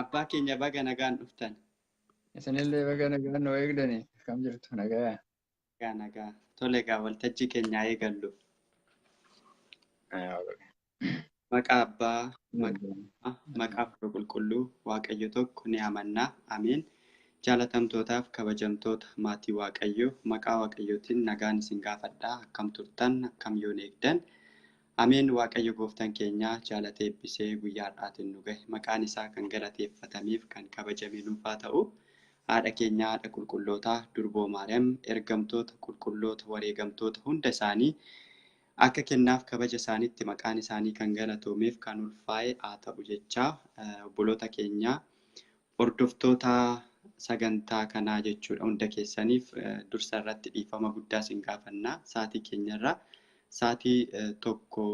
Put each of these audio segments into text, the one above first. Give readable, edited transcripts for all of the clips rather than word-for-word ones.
Abbaa keenya baga nagaan dhuftan. Isinillee baga nagaan nu eegdani. Akkam jirtu nagaa? Nagaa nagaa. Tole egaa waltajjii keenyaa eegallu. Maqaa Abbaa, maqaa Hafuura Qulqulluu, Waaqayyo tokko ni amanna. Ameen. Jaalatamtootaaf kabajamtoota maatii Waaqayyoo, maqaa Waaqayyootiin nagaan isin gaafadhaa. Akkam turtan, akkam yoon eegdan. Ameen. Waaqayyo gooftaan keenya jaalatee eebbisee guyyaa har'aatiin nu gahe. Maqaan isaa kan galateeffatameef kan kabajame nuuf haa ta'u. Haadha keenya haadha qulqullootaa Durboo Maariyaam, ergamtoota qulqulloota wareegamtoota hunda isaanii akka kennaaf kabaja isaaniitti maqaan isaanii kan galatoomeef kan ulfaa'e haa ta'u jechaa obboloota keenya hordoftoota sagantaa kanaa jechuudha hunda keessaniif dursa irratti dhiifama guddaa isin gaafannaa. Sa'aatii keenyarraa sa'aatii tokko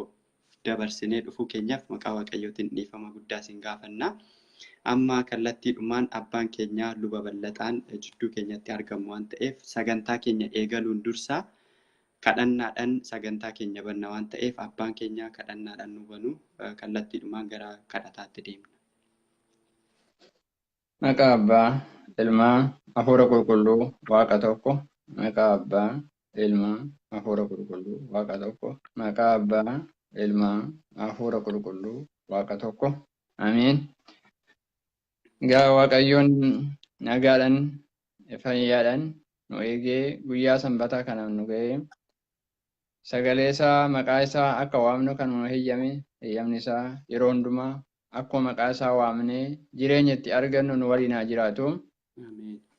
dabarsinee dhufuu keenyaaf maqaa Waaqayyootiin dhiifama guddaa isin gaafannaa. Amma kallattiidhumaan abbaan keenya Luba Ballaxaan jidduu keenyatti argamu waan ta'eef sagantaa keenya eegaluun dursa kadhannaadhaan sagantaa keenya banna waan ta'eef abbaan keenya kadhannaadhaan nu banu kallattiidhumaan gara kadhataatti deemna. Maqaa Abbaa, Ilmaa, Hafuura Qulqulluu, Waaqa tokko. Maqaa Abbaa, Ilmaa, Hafuura Qulqulluu, Waaqa tokko. Maqaa Abbaa, Ilmaa, Hafuura Qulqulluu, Waaqa tokko. Ameen. Egaa Waaqayyoon nagaadhaan, fayyaadhaan nu eegee guyyaa sanbataa kanaan nu ga'ee sagalee isaa maqaa isaa akka waamnu kan nu heeyyame heeyyamni isaa yeroo hundumaa akkuma maqaa isaa waamnee jireenya itti argannu nu waliin haa jiraatu.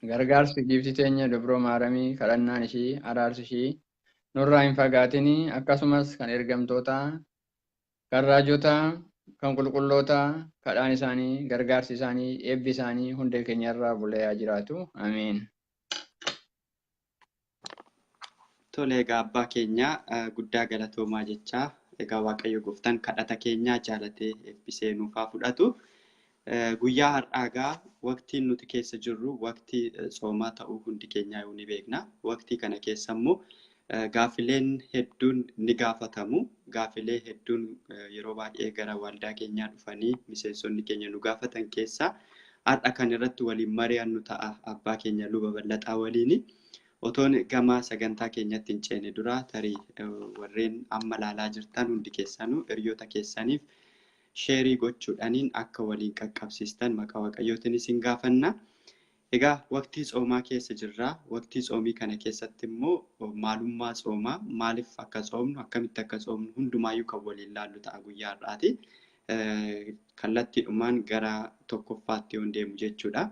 Gargaarsi giiftii teenya Dubroo Maaramii kadhannaan ishii araarsi ishii nurraa hin fagaatini akkasumas kan ergamtootaa kan raajotaa kan qulqullootaa kadhaan isaanii gargaarsi isaanii eebbi isaanii hundee keenyarraa bulee haa jiraatu. Ameen. Tole egaa abbaa keenya guddaa galatoomaa jechaa egaa Waaqayyo gooftaan kadhata keenyaa jaalatee eebbisee nuuf haa fudhatu. Guyyaa har'aa egaa waqtiin nuti keessa jirru waqtii tsoomaa ta'uu hundi keenyaa ni beekna. Waqtii kana keessa immoo gaaffileen hedduun ni gaafatamu. Gaaffilee hedduun yeroo baay'ee gara waldaa keenyaa dhufanii miseensonni keenya nu gaafatan keessaa har'a kan irratti waliin mari'annu ta'a abbaa keenya Luba Ballaxaa waliini. Otoon gama sagantaa keenyatti hin ceene dura tarii warreen amma ilaalaa jirtan hundi keessanuu hiriyoota keessaniif sheerii gochuudhaaniin akka waliin qaqqabsiistan maqaa Waaqayyootiin isin gaafanna. Egaa waqtii tsoomaa keessa jirra. Waqtii tsoomii kana keessatti immoo maalummaa tsoomaa maaliif akka tsoomnu akkamitti akka tsoomnu hundumaayyuu kan waliin laallu ta'a guyyaa har'aati. Kallattiidhumaan gara tokkoffaatti yoon deemu jechuudha.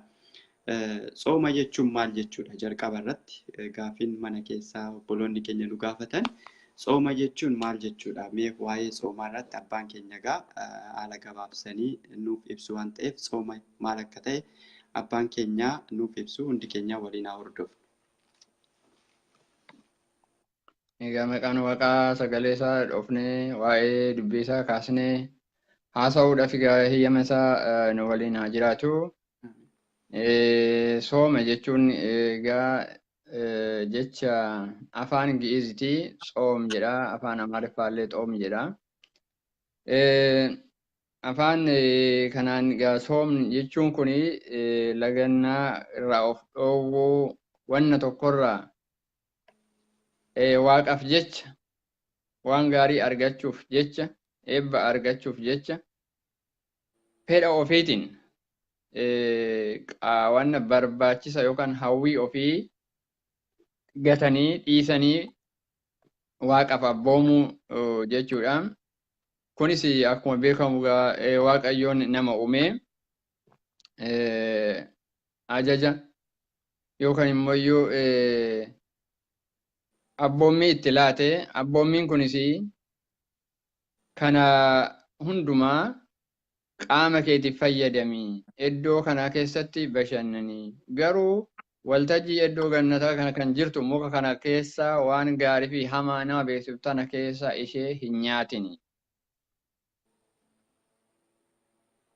Tsooma jechuun maal jechuudha? Jalqaba irratti gaaffiin mana keessaa obboloonni keenya nu gaafatan tsooma jechuun maal jechuudha? Mee waa'ee tsoomaa irratti abbaan keenya egaa haala gabaabsanii nuuf ibsu waan ta'eef tsooma maal akka ta'e abbaan keenya nuuf ibsu hundi keenya waliin haa hordofnu. Egaa maqaan Waaqaa sagalee isaa dhoofnee waa'ee dubbii isaa kaasnee haasa'uudhaaf egaa heeyyama isaa nu waliin haa jiraatu. Sooma jechuun egaa jecha afaan Gi'iziiti tsoom jedha. Afaan Amaariffaallee xoom jedha. Afaan kanaan egaa soom jechuun kun lagannaa irraa of dhoowwuu wanna tokkorraa Waaqaaf jecha waan gaarii argachuuf jecha eebba argachuuf jecha fedha ofiitiin wanna barbaachisa yookaan hawwii ofii gatanii dhiisanii Waaqaaf abboomuu jechuudha. Kunis akkuma beekamu Waaqayyoon nama uumee ajaja yookaan immoo abboommii itti laate abboommiin kunis kana hundumaa qaama keetiif fayyadami iddoo kana keessatti bashannani garuu waltajjii iddoo gannataa kana kan jirtu muka kana keessa waan gaarii fi hamaa nama beeksiftu tana keessa ishee hin nyaatini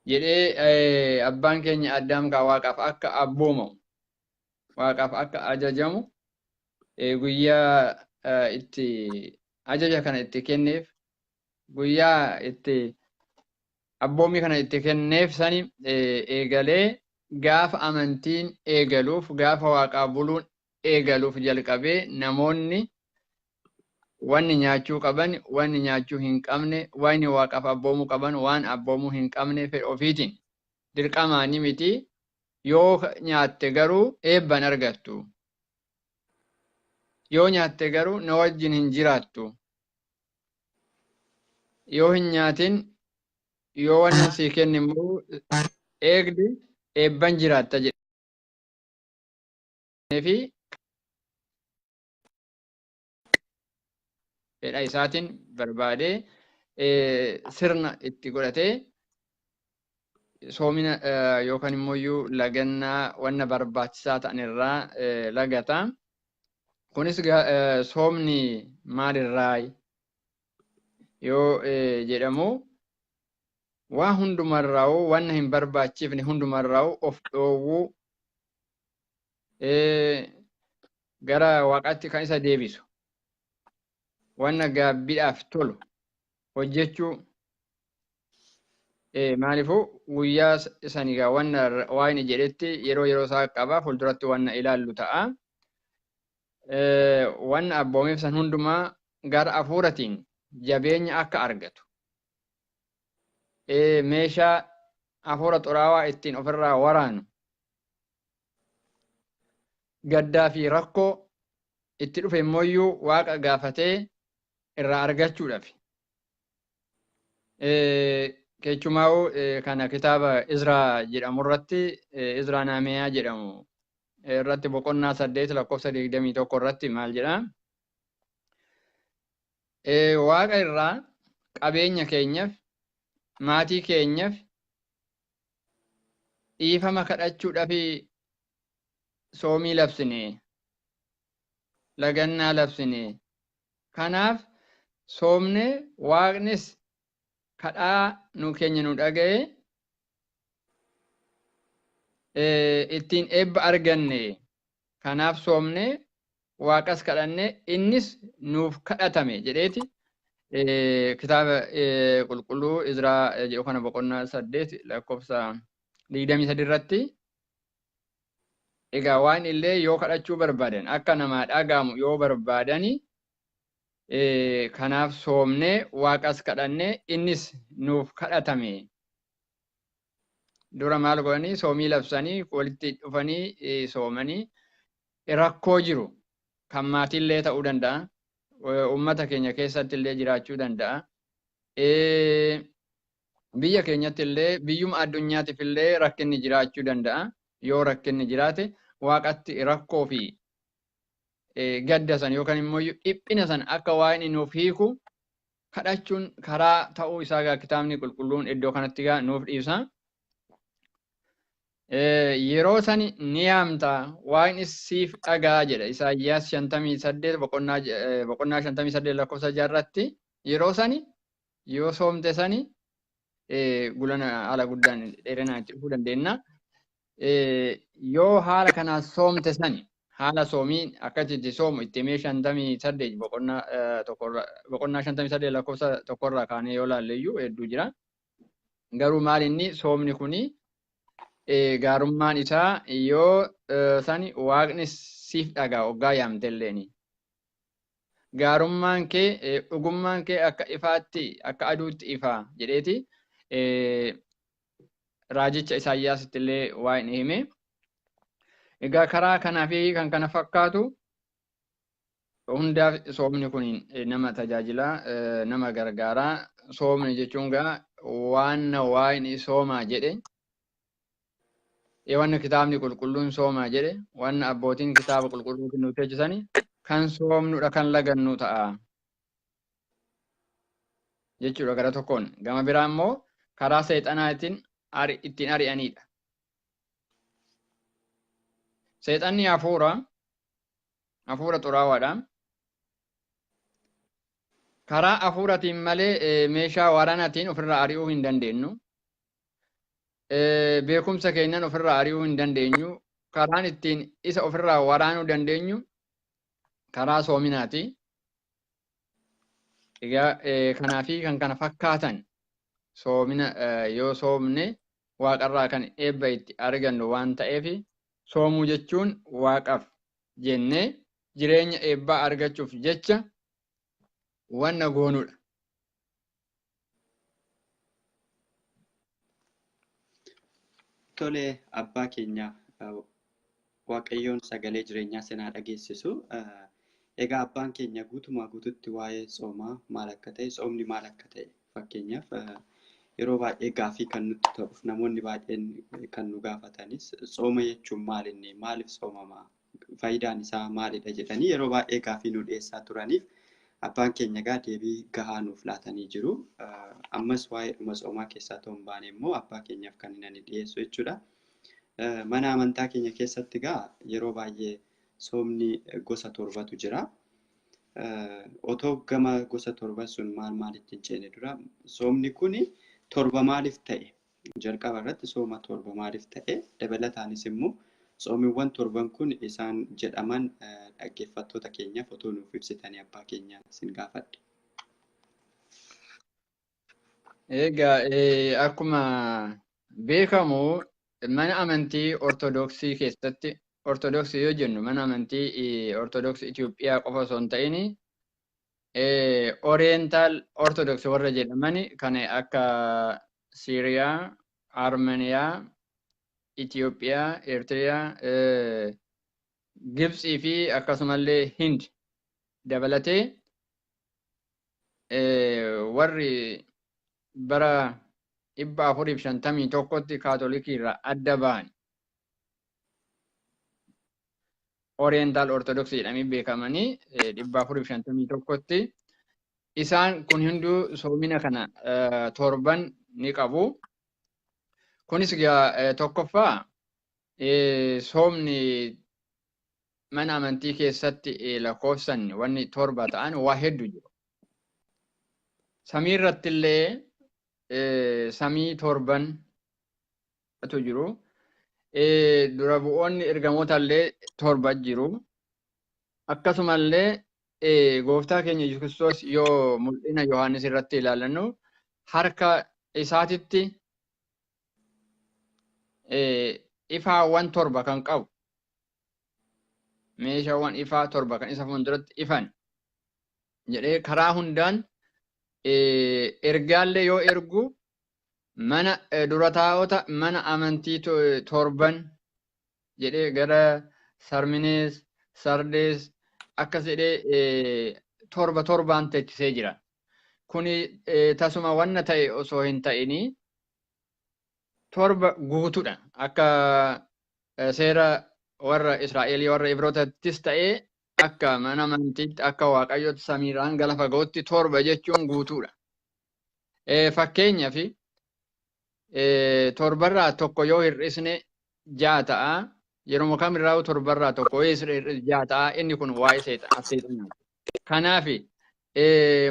jedhee abbaan keenya Addaam kaa Waaqaaf akka abboomamu Waaqaaf akka ajajamu guyyaa itti ajaja kana itti kenneef guyyaa itti Abboommii kana itti kenneef sani eegalee gaafa amantiin eegaluuf gaafa waaqaa buluun eegaluuf jalqabee namoonni wanni nyaachuu qaban, wanni nyaachuu hin qabne, wanni waaqaaf abboomuu qaban, waan abboomuu hin qabne fedha ofiitiin dirqamaanii miti. Yoo nyaatte garuu eebban argattu. Yoo nyaatte garuu na wajjin hin jiraattu. Yoo hin nyaatin yoo wanni sii kenni immoo eegde eebban jiraatta jedhee fi fedha isaatiin barbaadee sirna itti godhatee soomina yookaan immoo lagannaa wanna barbaachisaa ta'an irraa lagata. Kunis soomni maalirraa yoo jedhamu waa hundumarraa wanna hin barbaachifne hundumarraa of dhoowwuu gara waaqaatti kan isa deebisu wanna gaabbiidhaaf tolu hojjechuu maaliifuu guyyaa sani egaa wanna waan jedhetti yeroo yeroo isaa qaba fuulduratti wanna ilaallu ta'a. Wanna abboomeef san hundumaa gara hafuuratiin jabeenya akka argatu. Meeshaa hafuura xuraawaa ittiin ofirraa waraanu gaddaa fi rakkoo itti dhufe immoo waaqa gaafatee irraa argachuudhaaf. Kechumaa'uu kana kitaaba Izraa jedhamu irratti Izraa Naamiyaa jedhamu irratti boqonnaa 8 lakkoofsa 21 irratti maal jedhaa? Waaqa irraa qabeenya keenyaaf maatii keenyaaf dhiifama kadhachuudhaaf soomii labsine lagannaa labsine kanaaf soomne waaqnis kadhaa nu keenya nu dhaga'e ittiin eebba arganne kanaaf soomne waaqas kadhanne innis nuuf kadhatame jedheeti kitaaba qulqulluu Izraa jedhu kana boqonnaa 8 lakkoofsa 23 irratti egaa waan illee yoo kadhachuu barbaadan akka namaa dhaga'amu yoo barbaadani kanaaf soomne waaqas kadhanne innis nuuf kadhatame. Dura maal godhanii soomii labsanii walitti dhufanii soomanii rakkoo jiru kan maatiillee ta'uu danda'a. Uummata keenya keessatti illee jiraachuu danda'a. Biyya keenyatti illee biyyuma addunyaatiif illee rakkinni jiraachuu danda'a. Yoo rakkinni jiraate waaqatti rakkoo fi gadda san yookaan immoo dhiphina san akka waan nuuf hiiku kadhachuun karaa ta'uu isaa gaa kitaabni qulqulluun iddoo kanatti gaa nuuf dhiibsa. Yeroo sani ni yaamta waaqni siif dhagaa jedha Isaayyaas 58 boqonnaa 58 lakkoofsa 6 irratti yeroo sani yoo soomte sani gulana haala guddaan dheerinaan itti dhufuu dandeenya. Yoo haala kanaan soomte sani haala soomiin akkatti itti soomu itti himee 58 boqonnaa 58 lakkoofsa 1 kaanee yoo ilaalle iyyuu hedduu jira. Garuu maal inni soomni kuni gaarummaan isaa yoo sani waaqni siif dhagaa hoggaa yaamte illeeni. Gaarummaan kee dhugummaan kee akka ifaatti akka aduutti ifaa jedheeti raajicha Isaayyaasitti illee waa inni hime. Egaa karaa kanaa fi kan kana fakkaatu hundaaf soomni kun nama tajaajila nama gargaara. Soomni jechuun gaa waan waaqni soomaa jedhe wanna kitaabni qulqulluun soomaa jedhe wanna abbootiin kitaaba qulqulluu nuuf teechisani kan soomnudha kan lagannu ta'a jechuudha gara tokkoon. Gama biraa immoo karaa seexanaatiin ittiin ari'anidha. Seexanni hafuura xuraawaadha. Karaa hafuuratiin malee meeshaa waraanaatiin ofirraa ari'uu hin dandeenyu. Beekumsa keenyan ofirraa ari'uu hin dandeenyu. Karaan ittiin isa ofirraa waraanuu dandeenyu karaa soominaati. Egaa kanaa fi kan kana fakkaatan Soomina yoo soomne waaqarraa kan eebba itti argannu waan ta'eef soomuu jechuun waaqaaf jennee jireenya eebbaa argachuuf jecha wanna goonudha. Tole abbaa keenya Waaqayyoon sagalee jireenyaa sinaa dhageessisu. Egaa abbaan keenya guutumaa guututti waa'ee soomaa maal akka ta'e, soomni maal akka ta'e fakkeenyaaf yeroo baay'ee gaafii kan nutti ta'uuf namoonni baay'een kan nu gaafatanis sooma jechuun maal inni maaliif soomama faayidaan isaa maalidha jedhanii yeroo baay'ee gaafii nu dhiyeessaa turaniif abbaan keenya egaa deebii gahaa nuuf laatanii jiru. Ammas waa'ee dhuma soomaa keessaa ta'uu hin baane immoo abbaa keenyaaf kan inni dhiyeessu jechuudha. Mana amantaa keenya keessatti egaa yeroo baay'ee soomni gosa torbatu jira. Otoo gama gosa torban sun maal maalitti hin ceene dura soomni kuni torba maaliif ta'e? Jalqaba irratti sooma torba maaliif ta'e? Dabalataanis immoo soomiiwwan torban kun isaan jedhaman dhaggeeffattoota keenyaaf otoo nuuf ibsitanii abbaa keenya isin gaafadhe. Egaa akkuma beekamu mana amantii Ortodoksii keessatti Ortodoksii yoo jennu mana amantii Ortodoksii Itoophiyaa qofa osoo hin ta'in Oriental Ortodoks warra jedhaman kan akka Siiriyaa, Armeniyaa, Itoophiyaa, Eertiriyaa, Gibxii fi akkasumallee Hind dabalatee warri bara 451tti Kaatolikii irraa adda ba'an Oriental Ortodoksii jedhamanii beekamanii 451tti isaan kun hunduu soomina kana torban ni qabu. Kunis egaa tokkoffaa soomni mana amantii keessatti lakkoofsan wanni torba ta'an waa hedduu jiru. Samii irratti illee samii torbantu jiru. Dura bu'oonni ergamoota illee torba jiru. Akkasumallee gooftaa keenya Yesuus Kiristoos yoo mul'ina Yohaannis irratti ilaalannu harka isaatitti ifaawwan torba kan qabu meeshaawwan ifaa torba kan isa fuulduratti ifan jedhee karaa hundaan ergaallee yoo ergu mana dura taa'ota mana amantii torban jedhee gara Sarminees, Sardees akkas jedhee torba torbaan teechisee jira. Kuni tasuma wanna ta'e osoo hin ta'ini torba guutuudha. Akka seera warra Israa'elii warra Ibrootattis ta'ee akka mana amantiitti akka Waaqayyootti samiirraan gara fagootti torba jechuun guutuudha. Fakkeenyaaf torbarraa tokko yoo hir'isne ja'a ta'a. Yeroo kamirraa torbarraa tokko yoo hir'isne ja'a ta'a. Inni kun waa'ee seexanaati. Kanaaf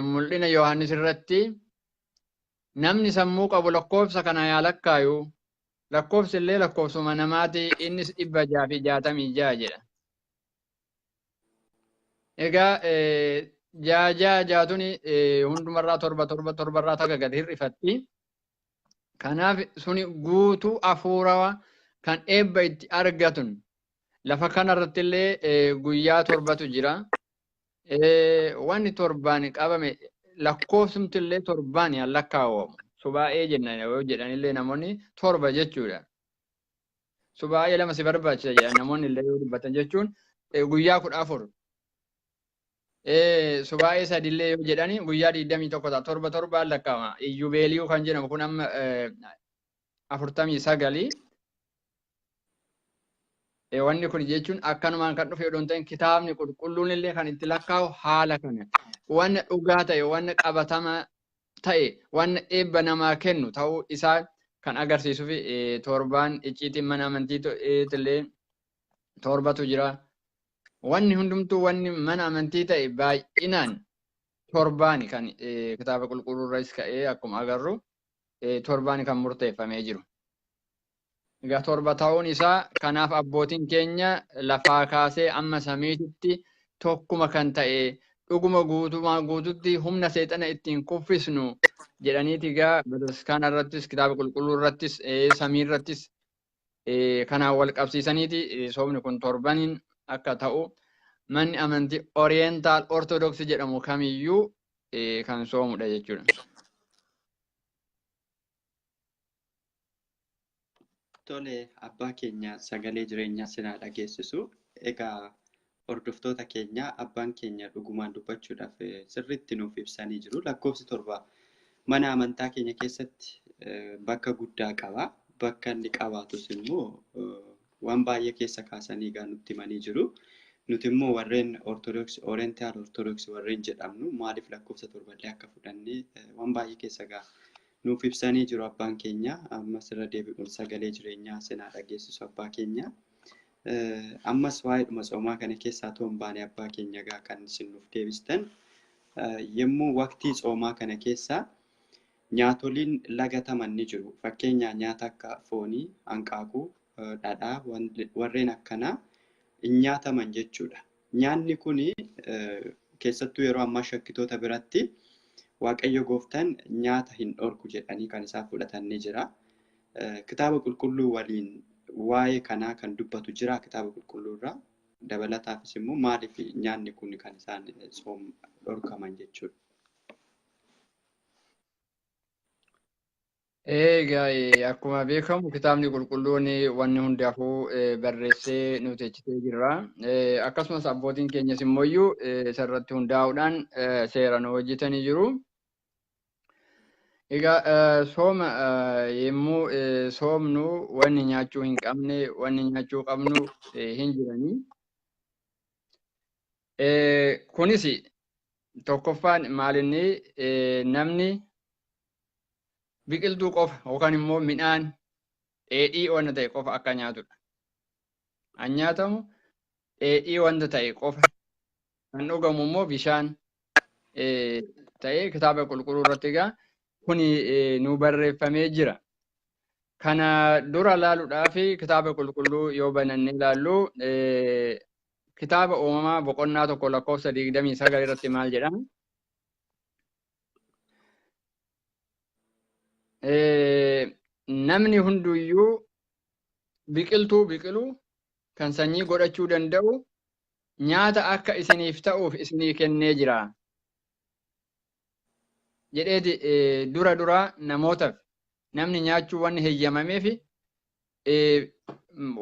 mul'ina Yohaannis irratti namni sammuu qabu lakkoofsa kana yaa lakkaayu. Lakkoofsi illee lakkoofsuma namaati. Innis 666 jedha. Egaa ja'a ja'a jaatuni hundumarraa torba torba torbarraa takka gad hir'ifatti. Kanaaf suni guutuu hafuurawaa kan eebba itti argatun lafa kanarratti illee guyyaa torbatu jira. Wanni torbaan qabame lakkoofsumti illee torbaan yaa lakkaawwamu. Subaa'ee jenna yoo jedhanillee namoonni torba jechuudha. Subaa'ee lama si barbaachisa jedhan namoonni illee yoo dubbatan jechuun guyyaa 14. Subaa'ee sadillee yoo jedhani guyyaa 21 ta'a. Torba torbaan lakkaa'ama. Iyyubeeliyuu kan jedhamu kun amma 49. Wanni kun jechuun akkanumaan kan dhufe odoo hin ta'in kitaabni qulqulluun illee kan itti lakkaa'u haala kana. Wanna dhugaa ta'e, wanna qabatamaa ta'e, wanna eebba namaa kennu ta'uu isaa kan agarsiisuu fi torbaan icciitiin mana amantiitillee torbatu jira. Wanni hundumtuu wanni mana amantii ta'e baay'inaan torbaani kan kitaaba qulqulluu irras ka'ee akkuma agarru torbaani kan murteeffamee jiru. Egaa torba ta'uun isaa kanaaf abbootiin keenya lafaa kaasee amma samiititti tokkuma kan ta'e dhuguma guutumaa guututti humna seexana ittiin kuffisnu Jedhaniiti egaa bataskaana irrattis kitaaba qulqulluu irrattis samii irrattis kanaan wal qabsiisaniiti soomni kun torbaniin akka ta'u manni amantii Oriental Orthodox jedhamu kamiyyuu kan soomudha jechuudha. Tole, abbaa keenya sagalee jireenyaa sinaa dhageessisu. Egaa hordoftoota keenya, abbaan keenya dhugumaan dubbachuudhaaf sirriitti nuuf ibsanii jiru. Lakkoofsi 7 mana amantaa keenya keessatti bakka guddaa qaba. Bakka inni qabaatus immoo waan baay'ee keessa kaasanii egaa nutti himanii jiru. Nuti immoo warreen Orthodox, Oriental Orthodox warreen jedhamnu maaliif lakkoofsa torballee akka fudhannee waan baay'ee keessa egaa nuuf ibsanii jiru abbaan keenya. Ammas irra deebi'uun sagalee jireenyaa sinaa dhageessisu abbaa keenya. Ammas waa'eedhuma tsoomaa kana keessaa otoo hin baane abbaa keenya egaa kan isin nuuf deebistan yommuu waqtii tsoomaa kana keessa nyaatoliin lagataman ni jiru. Fakkeenyaa nyaata akka foonii, hanqaaquu, dhadhaa warreen akkanaa hin nyaataman jechuudha. Nyaanni kuni keessattuu yeroo ammaa shakkitoota biratti Waaqayyo gooftaan nyaata hin dhorku jedhanii kan isaan fudhatan ni jira. Kitaaba qulqulluu waliin waa'ee kanaa kan dubbatu jira kitaaba qulqulluu irraa. Dabalataafis immoo maaliif nyaanni kun kan isaan tsoom dhorkaman jechuudha. Egaa akkuma beekamu kitaabni qulqulluun wanni hundaafuu barreessee nu teechisee jira. Akkasumas abbootiin keenyas immoo isarratti hundaa'uudhaan seera nu hojjetanii jiru. Egaa sooma yommuu soomnu wanni nyaachuu hin qabne, wanni nyaachuu qabnu hin jiranii. Kunis tokkoffaan maalinni namni biqiltuu qofa yookaan immoo midhaan dheedhii wanta ta'e qofa akka nyaatudha. Kan nyaatamu dheedhii wanta ta'e qofa. Kan dhugamu immoo bishaan ta'ee kitaaba qulqulluu irratti egaa kuni nu barreeffamee jira. Kana dura ilaaluudhaaf kitaaba qulqulluu yoo banannee ilaallu kitaaba uumamaa boqonnaa 1 lakkoofsa 29 irratti maal jedha? Namni hunduyyuu biqiltuu biqilu kan sanyii godhachuu danda'u nyaata akka isiniif ta'uuf isinii kennee jira. Jedheeti dura dura namootaaf namni nyaachuu wanni heeyyamameef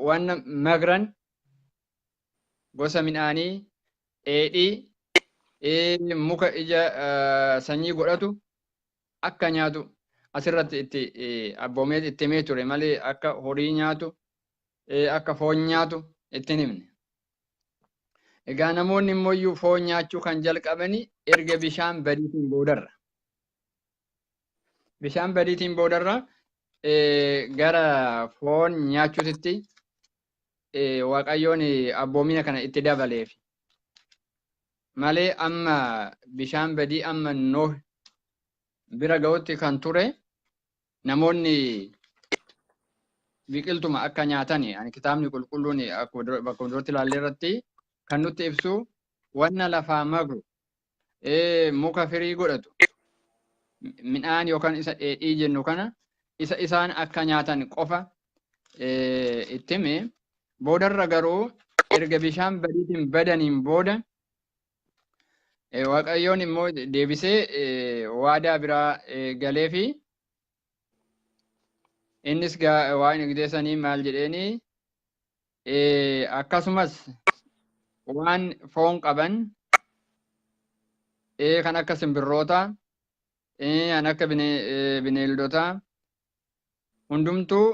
waan magran gosa midhaanii dheedhii muka ija sanyii godhatu akka nyaatu asirratti itti abboomee itti himee ture malee akka horii nyaatu akka foon nyaatu itti hin himne. Egaa namoonni immoo foon nyaachuu kan jalqabani erga bishaan badiitiin boodarra. Bishaan badiitiin boodarra gara foon nyaachuutitti Waaqayyoon abboomina kana itti dabaleef. Malee amma bishaan badii amma Nooh bira ga'utti kan ture namoonni biqiltuma akka nyaatani ani kitaabni qulqulluun akkuma bakka duratti ilaalle irratti kan nutti ibsu wanna lafaa magru muka firii godhatu midhaan yookaan isa dheedhii jennu kana isa isaan akka nyaatan qofa itti hime. Boodarra garuu erga bishaan badiitiin badaniin booda Waaqayyoon immoo deebisee waadaa biraa galeefi innis waan gidee maal jedheeni akkasumas waan foon qaban kan akka simbirrootaa kan akka bineeldotaa hundumtuu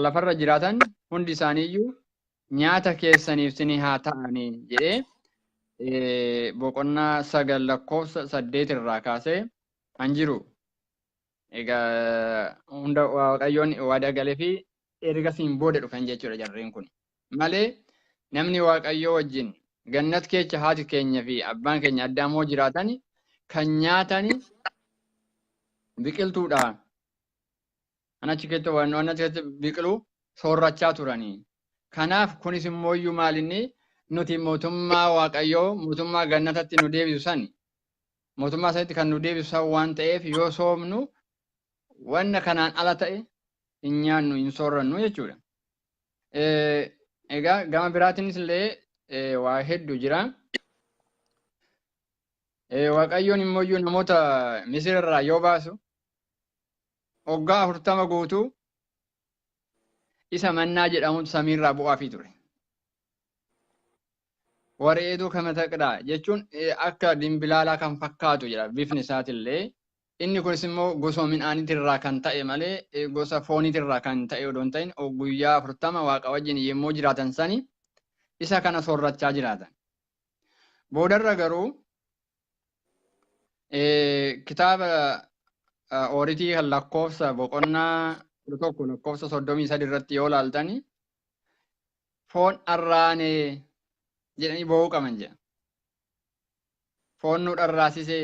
lafarra jiraatan hundi isaaniiyyuu nyaata keessaniif sinii haa ta'anii jedhee boqonnaa 9 lakkoofsa 8 irraa kaasee kan jiru. Egaa hunda Waaqayyoon waadaa galee fi ergasiin booda dhufan jechuudha jarreen kun. Malee namni Waaqayyoo wajjin gannat keessa haati keenya fi abbaan keenya Addaamoo jiraatan kan nyaatan biqiltuudha. Kan achi keessa waan achi keessa biqilu soorrachaa turanii. Kanaaf kunis immoo iyyuu maalinni nuti mootummaa Waaqayyoo mootummaa gannatatti nu deebisu sani Mootummaa isaatti kan nu deebisu waan ta'eef yoo soomnu wanna kanaan ala ta'e hin nyaannu, hin soorrannu jechuudha. Egaa gama biraatiinis illee waa hedduu jira. Waaqayyoon immoo namoota Misir irraa yoo baasu waggaa 40 guutuu isa mannaa jedhamutu samiirraa bu'aafii ture. Wareeduu kama taqraa jechuun akka dimbilaalaa kan fakkaatu jedha bifni isaatillee. Inni kunis immoo gosa midhaaniitirraa kan ta'e malee gosa fooniitirraa kan ta'e odoo hin ta'in guyyaa 40 waaqa wajjin yommuu jiraatan sani isa kana soorrachaa jiraatan. Boodarra garuu kitaaba Ooritii kan lakkoofsa boqonnaa 11 lakkoofsa 33 irratti yoo ilaaltani foon dharraanee jedhanii boo'uu qaban jedha. Foon nu dharraasisee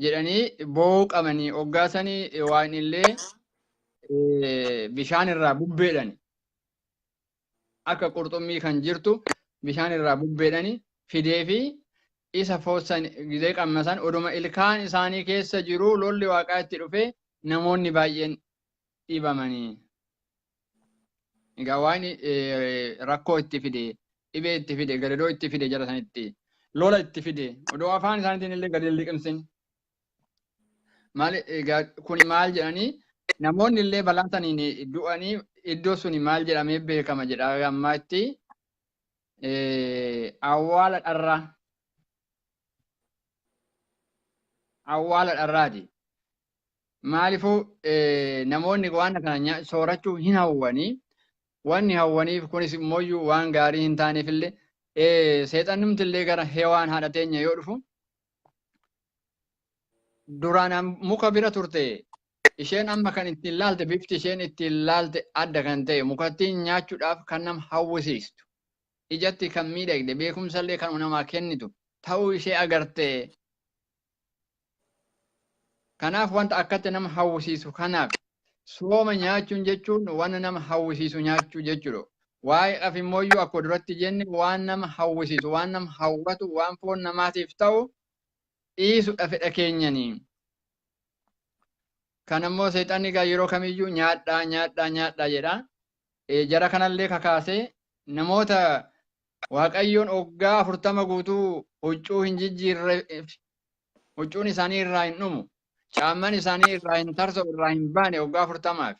jedhanii boo'uu qabanii hoggaasanii waan illee bishaan irraa bubbeedhani. Akka qurxummii kan jirtu bishaan irraa bubbeedhani fidee fi isa foossan gizee qammasan oduma ilkaan isaanii keessa jiru lolli waaqaa itti dhufee namoonni baay'een dhibamanii. Egaa waan rakkoo itti fide, dhibee itti fide, gadadoo itti fide jara sanitti, lola itti fide, odoo afaan isaaniitiin illee gadi liqimsin. Maal egaa kuni maal jedhanii namoonni illee balaa saniin du'anii iddoo suni maal jedhamee beekama jedha ammaatti awwaala dharraa. Awwaala dharraati. Maaliifuu namoonni waan kana soorachuu hin hawwanii wanni hawwaniif kunis immoo waan gaarii hin taaneef illee seexannumti illee gara hewaan haadha teenya yoo dhufu duraan muka bira turte isheen amma kan ittiin laalte bifti isheen ittiin laalte adda kan ta'e mukattiin nyaachuudhaaf kan nama hawwisiistu ijatti kan miidhagde beekumsallee kan namaa kennitu ta'uu ishee agarte. Kanaaf wanta akkatti nama hawwisiisu kanaaf sooma nyaachuun jechuun waan nama hawwisiisu nyaachuu jechuudha. Waa'eedhaaf immoo akkuma duratti jenne waan nama hawwisiisu, waan nama hawwatu, waan foon namaatiif ta'u dhiisudha fedha keenyanii. Kan ammoo seexanni egaa yeroo kamiyyuu nyaadhaa nyaadhaa nyaadhaa jedha. Jara kanallee kakaasee namoota Waaqayyoon waggaa 40 guutuu huccuu hin jijjiirre, huccuun isaanii irraa hin dhumu, caamman isaanii irraa hin tarsa'u, irraa hin baane waggaa 40f.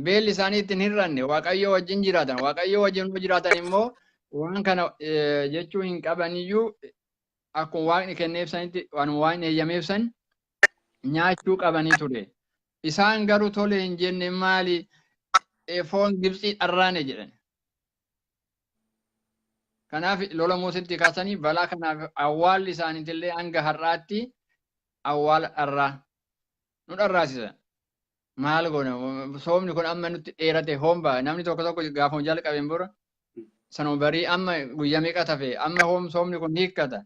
Beelli isaanii ittiin hir'anne Waaqayyoo wajjin jiraatan. Waaqayyoo wajjin yoo jiraatan immoo waan kana jechuu hin qabaniyyuu akkuma Waaqni kenneef sanitti waan Waaqni eeyyameef san nyaachuu qabanii ture. Isaan garuu tole hin jenne maali foon Gibxii dharraane jedhan. Kanaaf lola Museetti kaasanii balaa kanaaf awwaalli isaaniitillee hanga har'aatti awwaala dharraa nu dharraasisa. Maal goona soomni kun amma nutti dheerate hoomba namni tokko tokko gaafuma jalqabeen bora sanuma barii amma guyyaa meeqa tafe amma hoom soomni kun hiikkata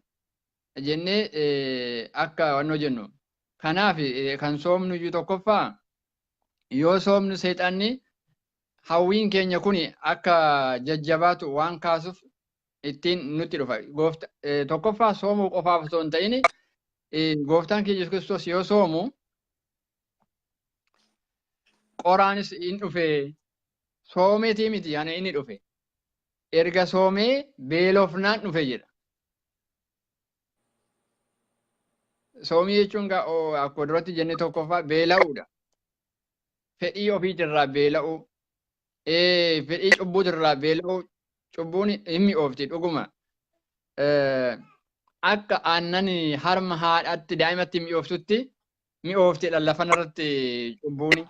jennee akka wannoo jennu. Kanaaf kan soomnu iyyuu tokkoffaa yoo soomnu seexanni hawwiin keenya kun akka jajjabaatu waan kaasuuf ittiin nutti dhufa. Tokkoffaa soomuu qofaaf osoo hin ta'in gooftaan keenya Yesuus Kiristoos yoo soomu qoraanis hin dhufe soomeetii miti yaani inni dhufe. Erga soomee beelofnaan dhufe jedha. Soomii jechuun akkuma duratti jenne tokkoffaa beela'uudha. Fedhii ofiitirraa beela'uu, fedhii cubbuutirraa beela'uu, cubbuun hin mi'oofti dhuguma. Akka aannan harma haadhaatti daa'imatti mi'ooftutti mi'ooftidha lafanarratti cubbuun.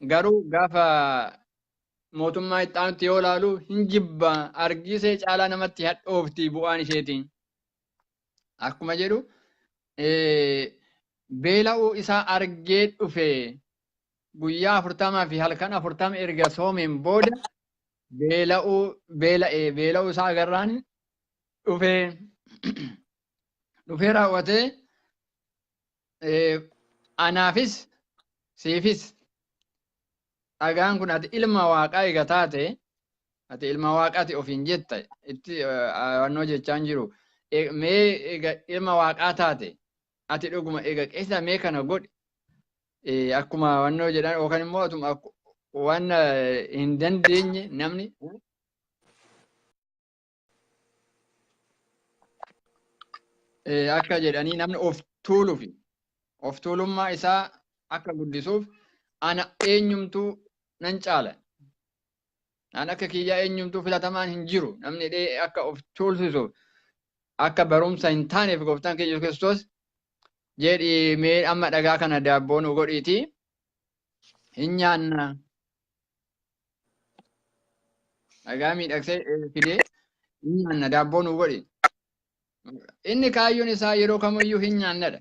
Garuu gaafa mootummaa itti aanutti yoo ilaalu hin jibba argisee caalaa namatti hadhoofti bu'aan isheetiin. Akkuma jedhu beela'uu isaa argee dhufe guyyaa 40 fi halkan 40 erga soomeen booda beela'uu beela'ee beela'uu isaa agarraan dhufee dhufee raawwatee anaafis siifis dhagaan kun ati ilma waaqaa eega taate ati ilma waaqaati ofiin jetta itti wannoo jechaan jiru mee eega ilma waaqaa taate Ati dhuguma eega qeessa mee kana godhi. Akkuma wannoo jedhan yookaan immoo atuma waan hin dandeenye namni akka jedhanii namni of tuuluufi of tuulummaa isaa akka guddisuuf ana eenyumtuu nan caala. An akka kiyyaa eenyumtuu filatamaan hin jiru. Namni dhee akka of tuulsisuuf akka barumsa hin taaneef gooftaan keenya Yesuus Kiristoos jedhi mee amma dhagaa kana daabboo nu godhiitii hin nyaanna. Dhagaa miidhagsee fidee hin nyaanna daabboo nu godhi. Inni kaayyoon isaa yeroo kamiyyuu hin nyaannadha.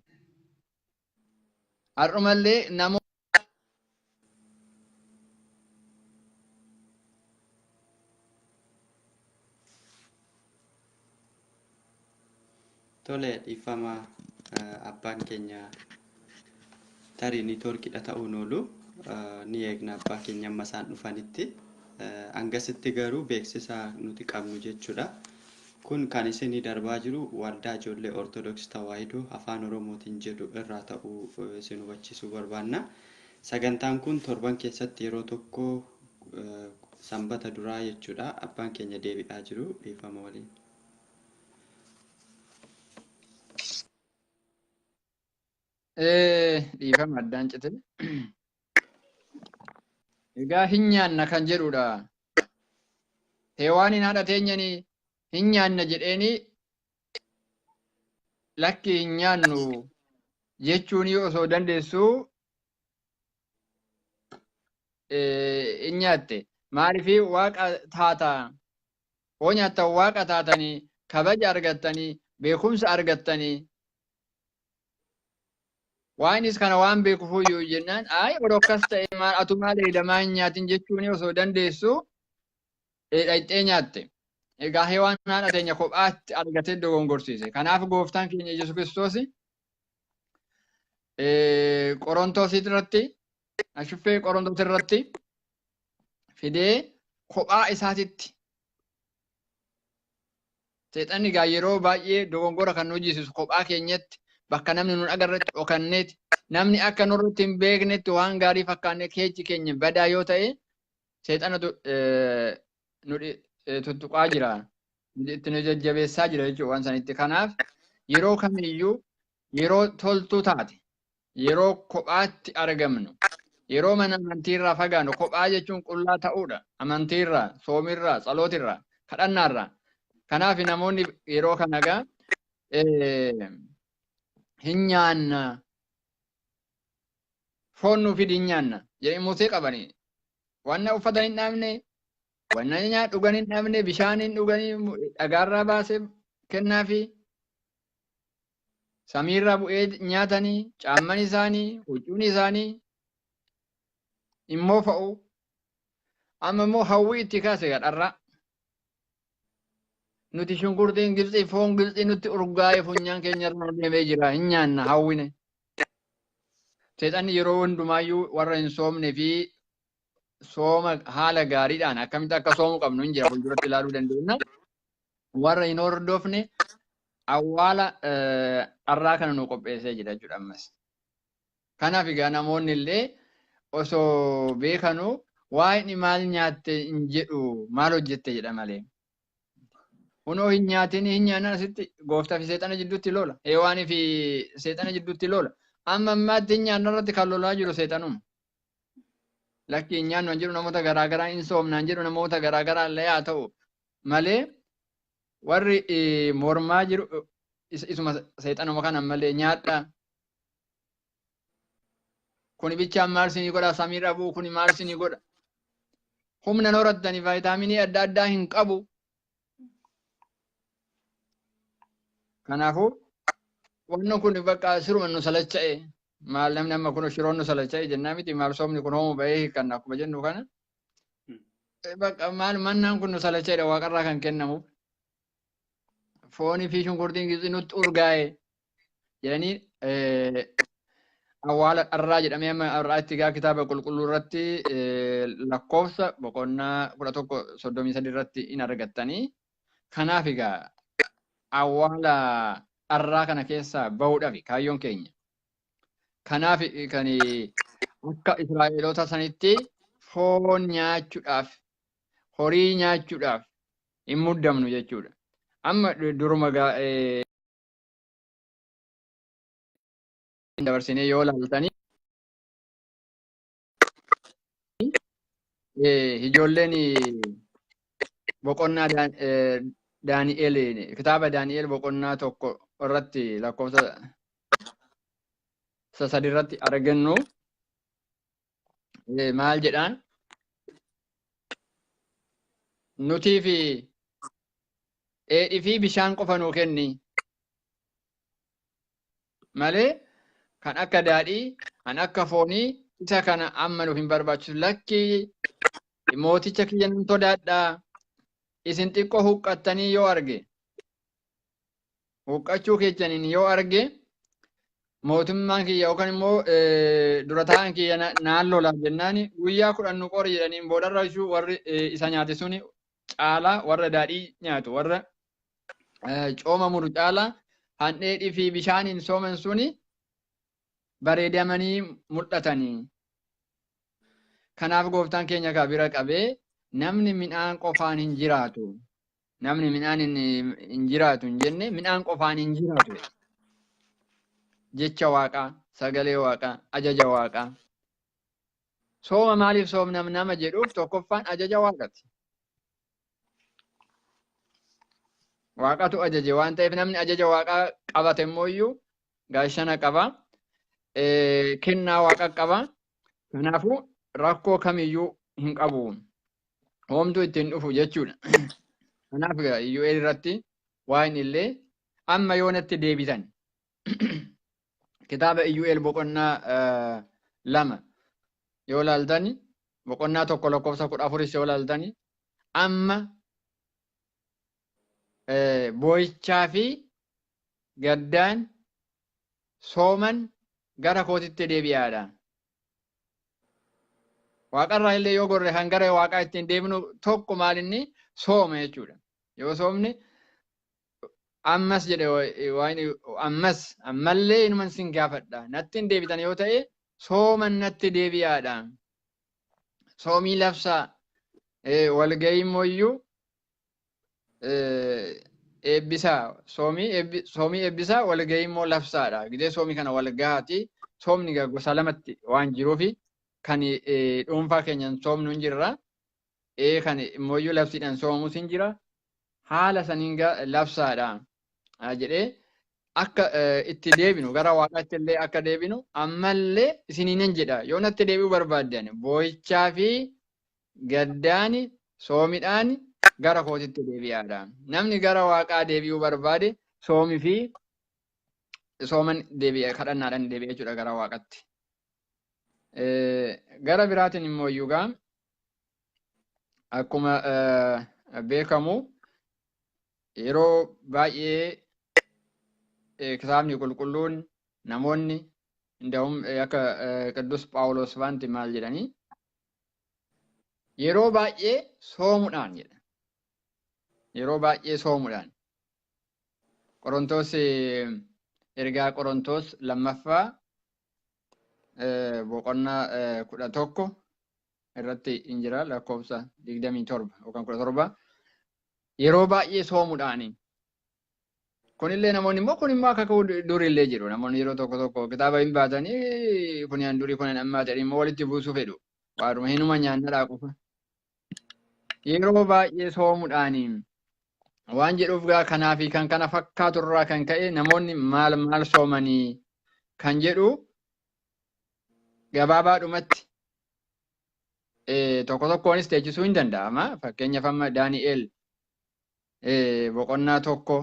Har'umallee namoota Tole dhiifama abbaan keenya tarii niitoorkiidha ta'uun oolu ni eegna abbaa keenya amma isaan dhufanitti. Hangasitti garuu beeksisa nuti qabnu jechuudha. Kun kan isinii darbaa jiru waldaa ijoollee Ortodoksii Tawaahidoo Afaan Oromootiin jedhu irraa ta'uu isin hubachiisuu barbaanna. Sagantaan kun torban keessatti yeroo tokko sanbata duraa jechuudha. Abbaan keenya deebi'aa jiru dhiifama waliin. Dhiifama addaan cite. Egaa hin nyaanna kan jedhudha. Hewaaniin haadha teenyanii hin nyaanna jedheeni lakki hin nyaannu jechuun osoo dandeessuu hin nyaatte. Maaliif waaqa taata? Hoo nyaattan waaqa taatanii kabaja argattanii beekumsa argattanii waanis kana waan beekuufiyyuu jennaan ayi odoo akkas ta'e maal atu maal eedamaa hin nyaatin jechuun osoo dandeessu dhaqxee nyaatte. Egaa hewaan haadha teenya kophaatti argatee dogongorsiise. Kanaaf gooftaan keenya Yesuus Kiristoos Qorontos irratti ashuffee Qorontos irratti fidee kophaa isaatitti seexanni egaa yeroo baay'ee dogongora kan nu hojjisiisu kophaa keenyatti bakka namni nun agarretti dhokanneeti namni akka nurratti hin beeknetti waan gaarii fakkaannee keechi keenya badaa yoo ta'e seexanatu nu tuttuqaa jira. Itti nu jajjabeessaa jira jechuudha waan sanitti. Kanaaf yeroo kamiyyuu yeroo toltuu taate yeroo kophaatti argamnu yeroo mana amantiirraa fagaannu kophaa jechuun qullaa ta'uudha. Amantiirraa, soomirraa, tsalootirraa, kadhannaarraa. Kanaaf namoonni yeroo kana egaa hin nyaanna foon nuu fidi hin nyaanna jedhee Musee qabanii. Wanna uffatan hin dhabne, wanna nyaata dhugan hin dhabne, bishaan hin dhuganii dhagaarraa baasee kennaafi samiirraa bu'ee nyaatanii, caamman isaanii, huccuun isaanii immoo fa'u. Amma immoo hawwii itti kaase gadharraa. Nuti shunkurtiin Gibxii foon Gibxii nutti urgaa'ee funyaan keenya irra deemee jira hin nyaanna hawwine. Seexanni yeroo hundumaayyuu warra hin soomne fi sooma haala gaariidhaan akkamitti akka soomuu qabnu hin jira fuulduratti ilaaluu dandeenya. Warra hin hordofne awwaala dharraa kana nu qopheessee jira jechuudha ammas. Kanaaf egaa namoonni illee osoo beekanuu waa'ee maal nyaatte hin jedhu maal hojjette jedha malee. Kunoo hin nyaatin hin nyaannan asitti gooftaa fi seexana jidduutti lola. Heewaanii fi seexana jidduutti lola. Amma ammaatti hin nyaanna irratti kan lolaa jiru seexanuma. Lakki hin nyaannu hin jedhu namoota garaagaraa hin soomna hin jedhu namoota garaagaraa illee haa ta'u malee warri mormaa jiru isuma seexanuma kana malee nyaadha. Kuni bichaan maal sinii godha samiirra bu'u kuni maal sinii godha. Humna horattanii vaayitaaminii adda addaa hin qabu. Kanaafuu wanni kun bakka siruma nu salacha'e maal namni amma kun shiroon nu salacha'e jennaa miti maal soomni kun hoomu ba'ee hiikkanna akkuma jennu kana. Bakka maal mannaan kun nu salacha'edha waaqarraa kan kennamuuf. Foonii fi shunkurtiin Gibxii nutti urgaa'e jedhanii awwaala dharraa jedhamee amma har'aa itti gaa kitaaba qulqulluu irratti lakkoofsa boqonnaa 11:33 irratti hin argattanii. Kanaaf egaa awwaala dharraa kana keessaa bahuudhaaf kaayyoon keenya. Kanaaf kan akka Israa'eloota sanitti foon nyaachuudhaaf, horii nyaachuudhaaf hin muddamnu jechuudha. Amma duruma dabarsinee yoo laaltanii ijoolleen boqonnaa Daani'el, kitaaba Daani'el boqonnaa 1 irratti lakkoofsa 3 irratti argannu maal jedhaan? Nutii fi dheedhii fi bishaan qofa nuu kenni malee kan akka daadhii, kan akka foonii isa kana amma nuuf hin barbaachisu. Lakkii mooticha kiyya nan sodaadhaa. Isin xiqqoo huqqattanii yoo arge, huqqachuu keessaniin yoo arge, mootummaan kiyya yookaan immoo dura taa'an kiyya naan lola jennaan guyyaa 10 nu qori jedhaniin boodarra ishuu warri isa nyaate suni caalaa warra daadhii nyaatu, warra cooma muru caalaa handheedhii fi bishaaniin sooman suni bareedamanii mul'atanii. Kanaaf gooftaan keenya kaa bira qabee namni midhaan qofaan hin jiraatu. Namni midhaan hin jiraatu hin jenne, midhaan qofaan hin jiraatu. Jecha Waaqaa, sagalee Waaqaa, ajaja Waaqaa. Sooma maaliif soomna nama jedhuuf tokkoffaan ajaja Waaqati. Waaqatu ajaje waan ta'eef namni ajaja Waaqaa qabate immoo iyyuu gaashana qaba. Kennaa Waaqa qaba. Kanaafuu rakkoo kamiyyuu hin qabu. Homtuu ittiin dhufu jechuudha. Kanaaf Iyyu'eel irratti waan illee amma yoonatti deebitan. Kitaaba Iyyu'eel boqonnaa 2 yoo laaltani, boqonnaa 1 lakkoofsa 14 yoo laaltani, amma boo'ichaa fi gaddaan sooman gara kootitti deebi'aadha. Waaqarraa illee yoo gorre kan gara Waaqaa ittiin deebinu tokko maalinni sooma jechuudha. Yoo soomne ammas jedhe waan ammas ammallee inuman sin gaafadha. Natti hin deebitan yoo ta'e sooman natti deebi'aadha. Soomii labsaa, walgahii immoo iyyuu eebbisaa, soomii eebbisaa, walgahii immoo labsaadha. Gidee soomii kana walgahaati. Soomni gosa lamatti waan jiruufi kan dhuunfaa keenyaan soomnu hin jirra. Kan immoo iyyuu labsiidhaan soomamus hin jira. Haala saniin labsaadha jedhee akka itti deebinu, gara Waaqaatti illee akka deebinu ammallee isiniinan jedha. Yoo natti deebi'uu barbaaddan boo'ichaa fi gaddaan soomidhaan gara kootitti deebi'aadha. Namni gara Waaqaa deebi'uu barbaade soomii fi sooman deebi'e, kadhannaadhaan deebi'e jechuudha gara Waaqatti. Gara biraatiin immoo iyyuu akkuma beekamu yeroo baay'ee kitaabni qulqulluun namoonni inda'um akka Qidduus Phaawulos faanti maal jedhanii yeroo baay'ee soomuudhaan jedha. Yeroo baay'ee soomuudhaan. Qorontos, ergaa Qorontos lammaffaa boqonnaa 11 irratti hin jira lakkoofsa 27 yookaan 17 yeroo baay'ee soomuudhaani. Kunillee namoonni immoo kun immoo akka durillee jiru. Namoonni yeroo tokko tokko kitaaba hin baatanii kun an durii kun an ammaa jedhanii immoo walitti buusuu fedhu. Waanuma hinuma nyaannadhaa qofa. Yeroo baay'ee soomuudhaani waan jedhuuf gaa kanaa fi kan kana fakkaatu irraa kan ka'e namoonni maal maal soomanii kan jedhu gabaabaadhumatti tokko tokkoonis teechisuu hin danda'ama. Fakkeenyaaf amma Daani'el boqonnaa 1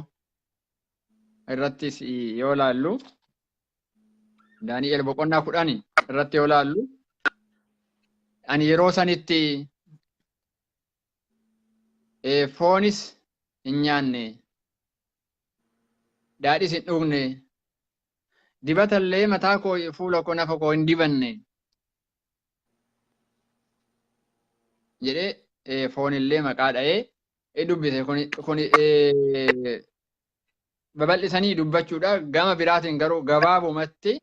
irrattis yoo laallu, Daani'el boqonnaa 10 irratti yoo laallu, ani yeroo sanitti foonis hin nyaanne, daadhis hin dhugne, dibatallee mataa koo, fuula koo, nafa koo hin dibanne jedhee foonillee maqaa dha'ee dubbise. Kun Babal'isanii dubbachuudha. Gama biraatiin garuu gabaabumatti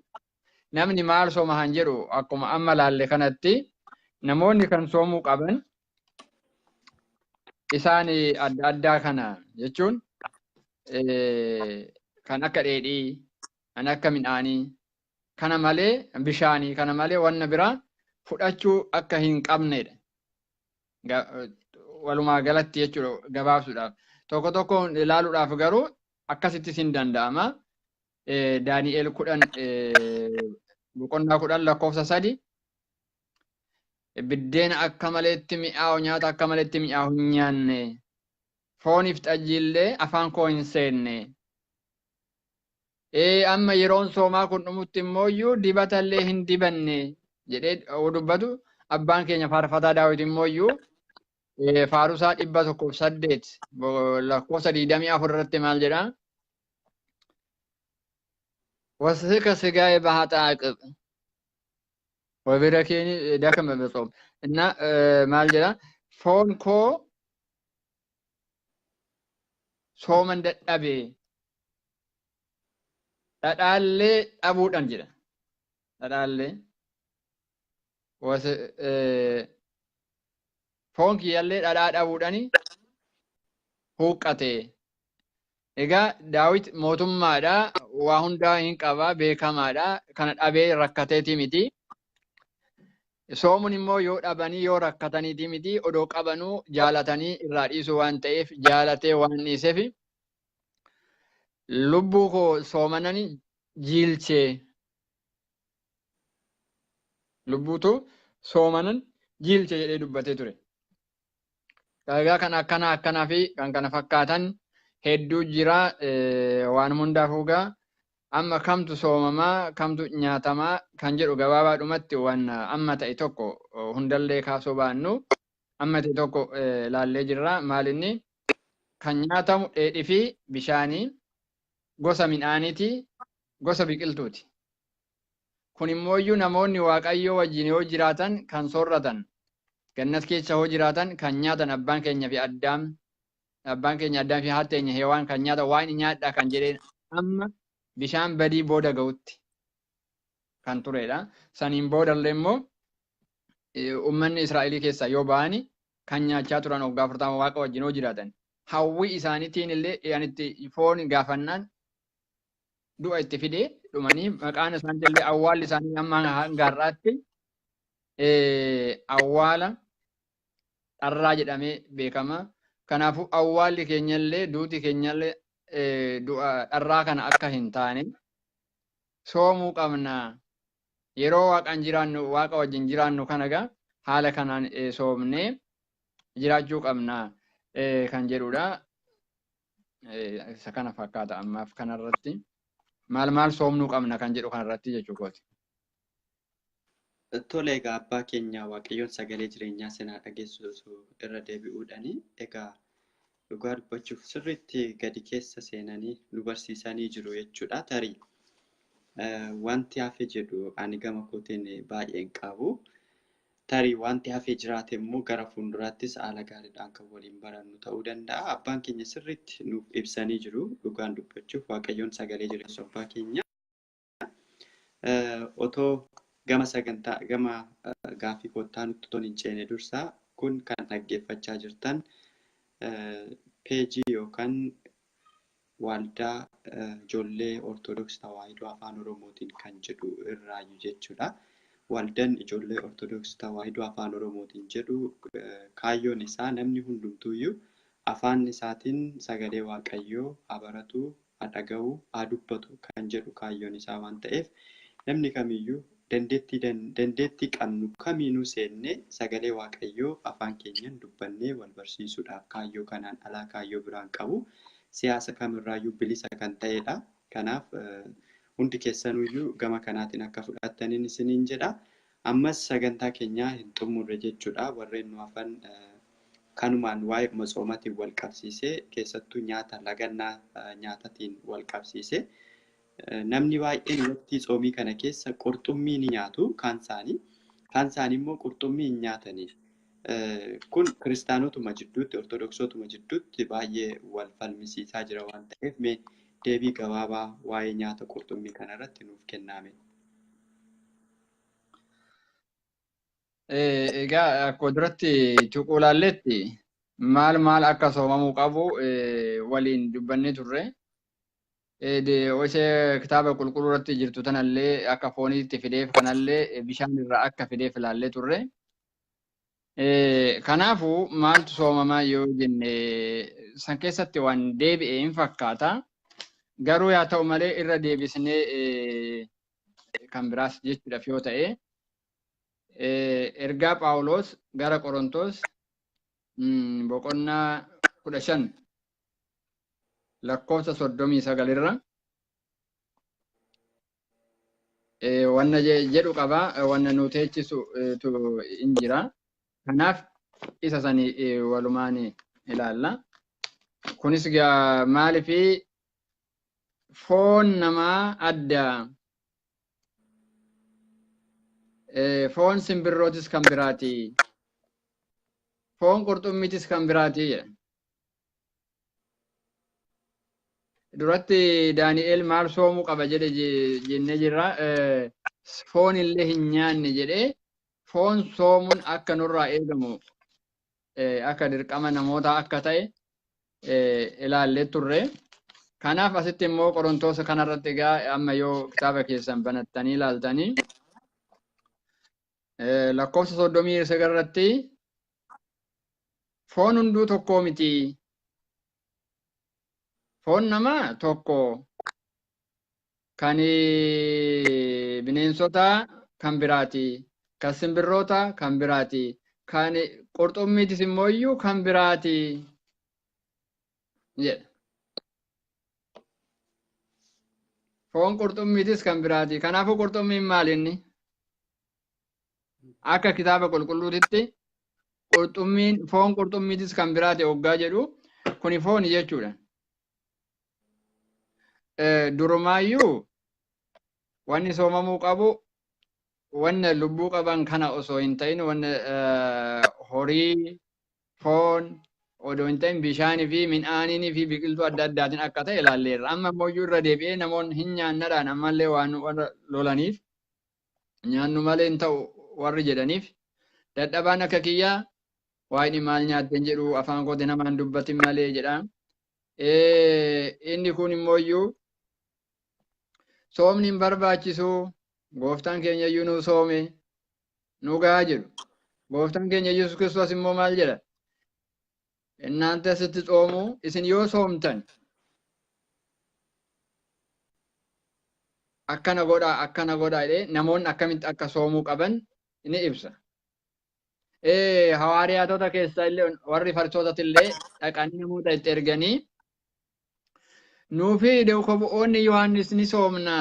namni maal sooma han jedhu akkuma amma laalle kanatti namoonni kan soomuu qaban isaan adda addaa kana jechuun kan akka dheedhii, kan akka midhaanii, kana malee bishaanii, kana malee wanna biraa fudhachuu akka hin qabnedha. Walumaa galatti jechuudha gabaabsuudhaaf. Tokko tokko ilaaluudhaaf garuu akkasittis hin danda'ama. Daani'el 10 boqonnaa 10 lakkoofsa 3 biddeena akka maleetti mi'aawu nyaata akka maleetti mi'aawu hin nyaanne fooniif xajjiillee afaan koo hin seenne. Amma yeroon soomaa kun dhumutti immooyyuu dibatallee hin dibanne jedhee dubbatu abbaan keenya faarfataa Daawit immooyyuu faarusaa 108 lakkoofsa 24 irratti maal jedhaa? ወስከ ስጋዬ በኃጥእ ወብረኬኒ ደክመ በጾም እና maal jedha foon koo sooman dadhabe dhadhaallee dhabuudhaan jedha. Dhadhaallee foon kiyyallee dhadhaa dhabuudhaan huuqqate. Egaa Daawit mootummaadha, waa hundaa hin qabaa, beekamaadha. Kana dhabee rakkateeti miti. Soomuun immoo yoo dhabanii yoo rakkataniiti miti odoo qabanuu jaalatanii irraa dhiisuu waan ta'eef jaalatee waan dhiiseef lubbuu koo soomanani jiilchee lubbuutu soomanan jiilchee jedhee dubbatee ture. Egaa kan akkanaa akkanaa fi kan kana fakkaatan hedduu jira waan hundaafuu egaa amma kamtu soomamaa kamtu nyaatamaa kan jedhu gabaabaadhumatti waan amma ta'e tokko hundallee kaasuu baannu amma ta'e tokko laallee jirra. Maalinni kan nyaatamu dheedhii fi bishaanii gosa midhaaniiti gosa biqiltuuti. Kun immooyyuu namoonni Waaqayyoo wajjin yoo jiraatan kan soorratan gannat keessa yoo jiraatan kan nyaatan abbaan keenya fi Addaam abbaan keenya Addaam fi haati keenya Hewaan kan nyaatan waan nyaadhaa kan jedheen amma bishaan badii booda ga'utti kan turedha. Saniin boodallee immoo uummanni Israa'elii keessaa yoo ba'ani kan nyaachaa turan waggaa 40 Waaqa wajjin yoo jiraatan hawwii isaaniitiin illee itti foon gaafannaan du'a itti fidee dhumanii maqaan isaaniitillee awwaalli isaanii amma hanga har'aatti awwaala dharraa jedhamee beekama. Kanaafuu awwaalli keenyallee duuti keenyallee du'a dharraa kana akka hin taane soomuu qabna. Yeroo waaqaan jiraannu waaqa wajjin jiraannu kana egaa haala kanaan soomnee jiraachuu qabna kan jedhudha. Isa kana fakkaata ammaaf kanarratti. Maal maal soomnuu qabna kan jedhu kanarratti jechuu kooti. Tole egaa abbaa keenya Waaqayyoon sagalee jireenyaa sinaa dhageessisu irra deebi'uudhaani egaa dhugaa dubbachuuf sirriitti gadi keessa seenanii nu barsiisanii jiru jechuudha. Tarii wanti hafe jedhu ani gama kootiin baay'een qabu. Tarii wanti hafe jiraate immoo gara fuulduraattis haala gaariidhaan kan waliin barannu ta'uu danda'a. Abbaan keenya sirriitti nuuf ibsanii jiru dhugaan dubbachuuf Waaqayyoon sagalee jireessu abbaa keenya. Otoo gama sagantaa gama gaaffii kottaa nutti otoo hin ceene dursaa kun kan dhaggeeffachaa jirtan peejii yookaan waldaa ijoollee Ortodoksii Tawaahidoo Afaan Oromootiin kan jedhu irraayyuu jechuudha. Waldaan ijoollee Ortodoksii Tawaahidoo Afaan Oromootiin jedhu kaayyoon isaa namni hundumtuuyyuu afaan isaatiin sagalee Waaqayyoo haa baratu, haa dhaga'u, haa dubbatu kan jedhu kaayyoon isaa waan ta'eef namni kamiyyuu dandeettii qabnu kamiinuu seennee sagalee Waaqayyoo afaan keenyaan dubbannee wal barsiisuudhaaf kaayyoo kanaan alaa kaayyoo biraan qabu siyaasa kamirraayyuu bilisa kan ta'edha. Kanaaf hundi keessanuyyuu gama kanaatiin akka fudhattaniin isiniin jedha. Ammas sagantaa keenyaa hin xumurre jechuudha. Warreen nu hafan kanumaan waa'ee tsoomaatiin wal qabsiisee keessattuu nyaata lagannaa nyaatatiin wal qabsiisee namni baay'een waqtii tsoomii kana keessa qurxummii ni nyaatu kaan isaanii. Kaan isaanii immoo qurxummii hin nyaatani. Kun kiristaanotuma jidduutti, ortodoksotuma jidduutti baay'ee wal falmisiisaa jira waan ta'eef mee Deebii gabaabaa waa'ee nyaata qurxummii kanarratti nuuf kennaame. Egaa akkuma duratti tuquu ilaalletti maal maal akka soomamuu qabu waliin dubbannee turre. Ishee kitaaba qulqulluu irratti jirtu tanallee akka fooniitti fideef kanallee bishaan irraa akka fideef ilaallee turre. Kanaafuu maaltu soomamaa yoo jenne san keessatti waan deebi'e hin fakkaata. Garuu yaa ta'u malee irra deebisnee kan biraas jechuudhaaf yoo ta'e ergaa Phaawulos gara Qorontos boqonnaa 15 lakkoofsa 39 irra wanna jedhu qaba, wanna nu teechisu hin jira. Kanaaf isa sani walumaan ilaalla. Kunis maaliifi foon namaa adda, foon simbirrootis kan biraati, foon qurxummiitis kan biraati jedha. Duratti Daani'el maal soomuu qaba jedhe jennee jirra. Foon illee hin nyaanne jedhee foon soomuun akka nurraa eegamu akka dirqama namootaa akka ta'e ilaallee turre. Kanaaf asitti immoo Qorontoos kanarratti egaa amma yoo kitaaba keessan banattanii ilaaltanii lakkoofsa 39 irratti foon hunduu tokkoo miti. Foon namaa tokko, kan bineensota kan biraati, kan simbirroota kan biraati, kan qurxummiitis immoo iyyuu kan biraati jedha. Foon qurxummiitis kan biraati. Kanaafuu qurxummiin maali inni? Akka kitaaba qulqulluutitti qurxummiin foon qurxummiitis kan biraati hoggaa jedhu kuni fooni jechuudha. Durumaayyuu wanni soomamuu qabu wanna lubbuu qaban kana osoo hin ta'in wanna horii, foon odoo hin ta'in bishaanii fi midhaanii fi biqiltuu adda addaatiin akka ta'e ilaalleerra. Amma immoo irra deebi'ee namoonni hin nyaannadhaan ammallee waan warra lolaniif nyaannu malee hin ta'u warri jedhaniif dadhabaan akka kiyyaa waa'ee maal nyaatteen jedhu afaan kootii namaan dubbatin malee jedha. Inni kun immoo iyyuu soomni hin barbaachisu, gooftaan keenya iyyuu nu soome nu gahaa jedhu. Gooftaan keenya Yesuus Kiristoos immoo maal jedha? Innaante asitti tsoomu isin yoo soomtan akkana godhaa akkana godhaa jedhee namoonni akkamitti akka soomuu qaban ni ibsa. Hawaariyaatota keessaa illee warri farsootatti illee dhaqanii namoota itti erganii nuufi duuka bu'oonni Yohaannis ni soomna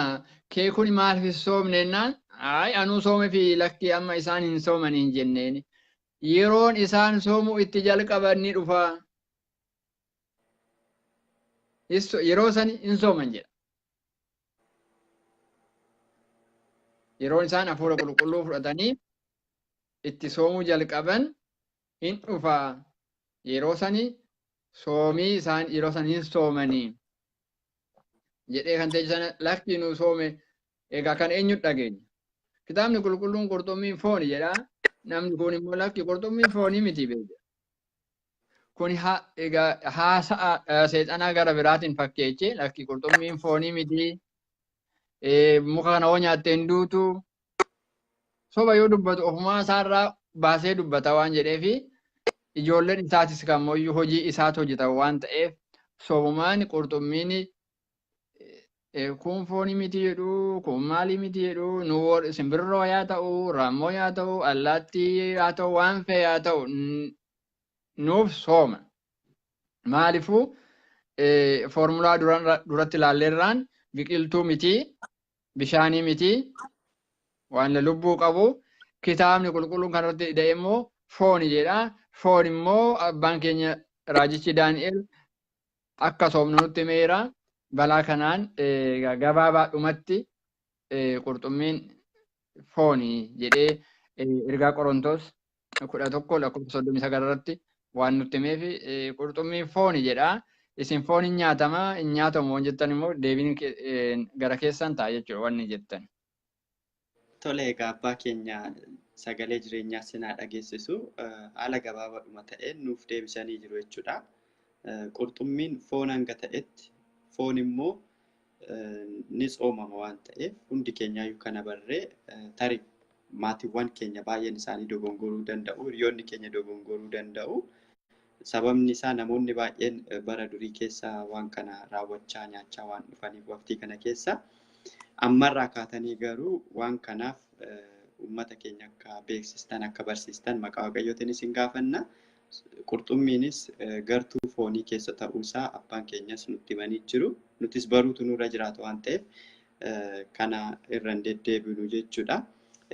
kee kun maaliif hin soomne jennaan ay anuu soome fi lakkii amma isaan hin soomanii hin jenneen. Yeroon isaan soomuu itti jalqaban ni dhufa. Yeroo sani hin sooman jedha. Yeroon isaan hafuura qulqulluu fudhatanii itti soomuu jalqaban hin dhufa. Yeroo sani soomii isaan yeroo sani hin soomanii jedhee kan ta'e sana lakkii nu soome. Egaa kan eenyu dhageenya? Kitaabni qulqulluun qurxummiin fooni jedha. Namni kun immoo lakki qurxummiin foonii miti beekta. Kun egaa haasa'a seexanaa gara biraatiin fakkeeche lakki qurxummiin foonii miti. Muka kana hoo nyaatte hin duutu. Soba yoo dubbatu ofumaa isaarraa baasee dubbata waan jedheefi ijoolleen isaatis kan mooyyuu hojii isaatu hojjeta waan ta'eef sobumaan qurxummiin kun foonii miti jedhu, kun maalii miti jedhu, nu simbirroo yaa ta'u, raammoo yaa ta'u, allaattii yaa ta'u, waan fe'e yaa ta'u nuuf sooma. Maaliifuu foormulaa duratti ilaalleerraan biqiltuu miti, bishaanii miti, waan lubbuu qabu kitaabni qulqulluun kanarratti hidhee immoo fooni jedha. Foon immoo abbaan keenya raajichi Daani'el akka soomnu nutti himeera. Balaa kanaan gabaabaadhumatti qurxummiin fooni jedhee ergaa Qorontos 11 lakkoofsa 39 irratti waan nutti himeef qurxummiin fooni jedha. Isin foon hin nyaatamaa hin nyaatamu waan jettan immoo deebiin gara keessan ta'a jechuudha wanni jettan. Tole egaa abbaa keenya sagalee jireenyaa sinaa dhageessisu haala gabaabaadhuma ta'een nuuf deebisanii jiru jechuudha. Qurxummiin foon hanga ta'etti foon immoo ni tsoomama waan ta'eef hundi keenyaayyuu kana barree tarii maatiiwwan keenya baay'een isaanii dogongoruu danda'u, hiriyoonni keenya dogongoruu danda'u. Sababni isaa namoonni baay'een bara durii keessa waan kana raawwachaa nyaachaa waan dhufaniif waqtii kana keessa ammarraa kaatanii garuu waan kanaaf uummata keenya akka beeksistan akka barsiistan maqaa Waaqayyootiin isin gaafanna. Qurxummiinis gartuu foonii keessa ta'uusaa abbaan keenyas nutti himanii jiru. Nutis baruutu nurra jiraata waan ta'eef kana irra hin deddeebinu jechuudha.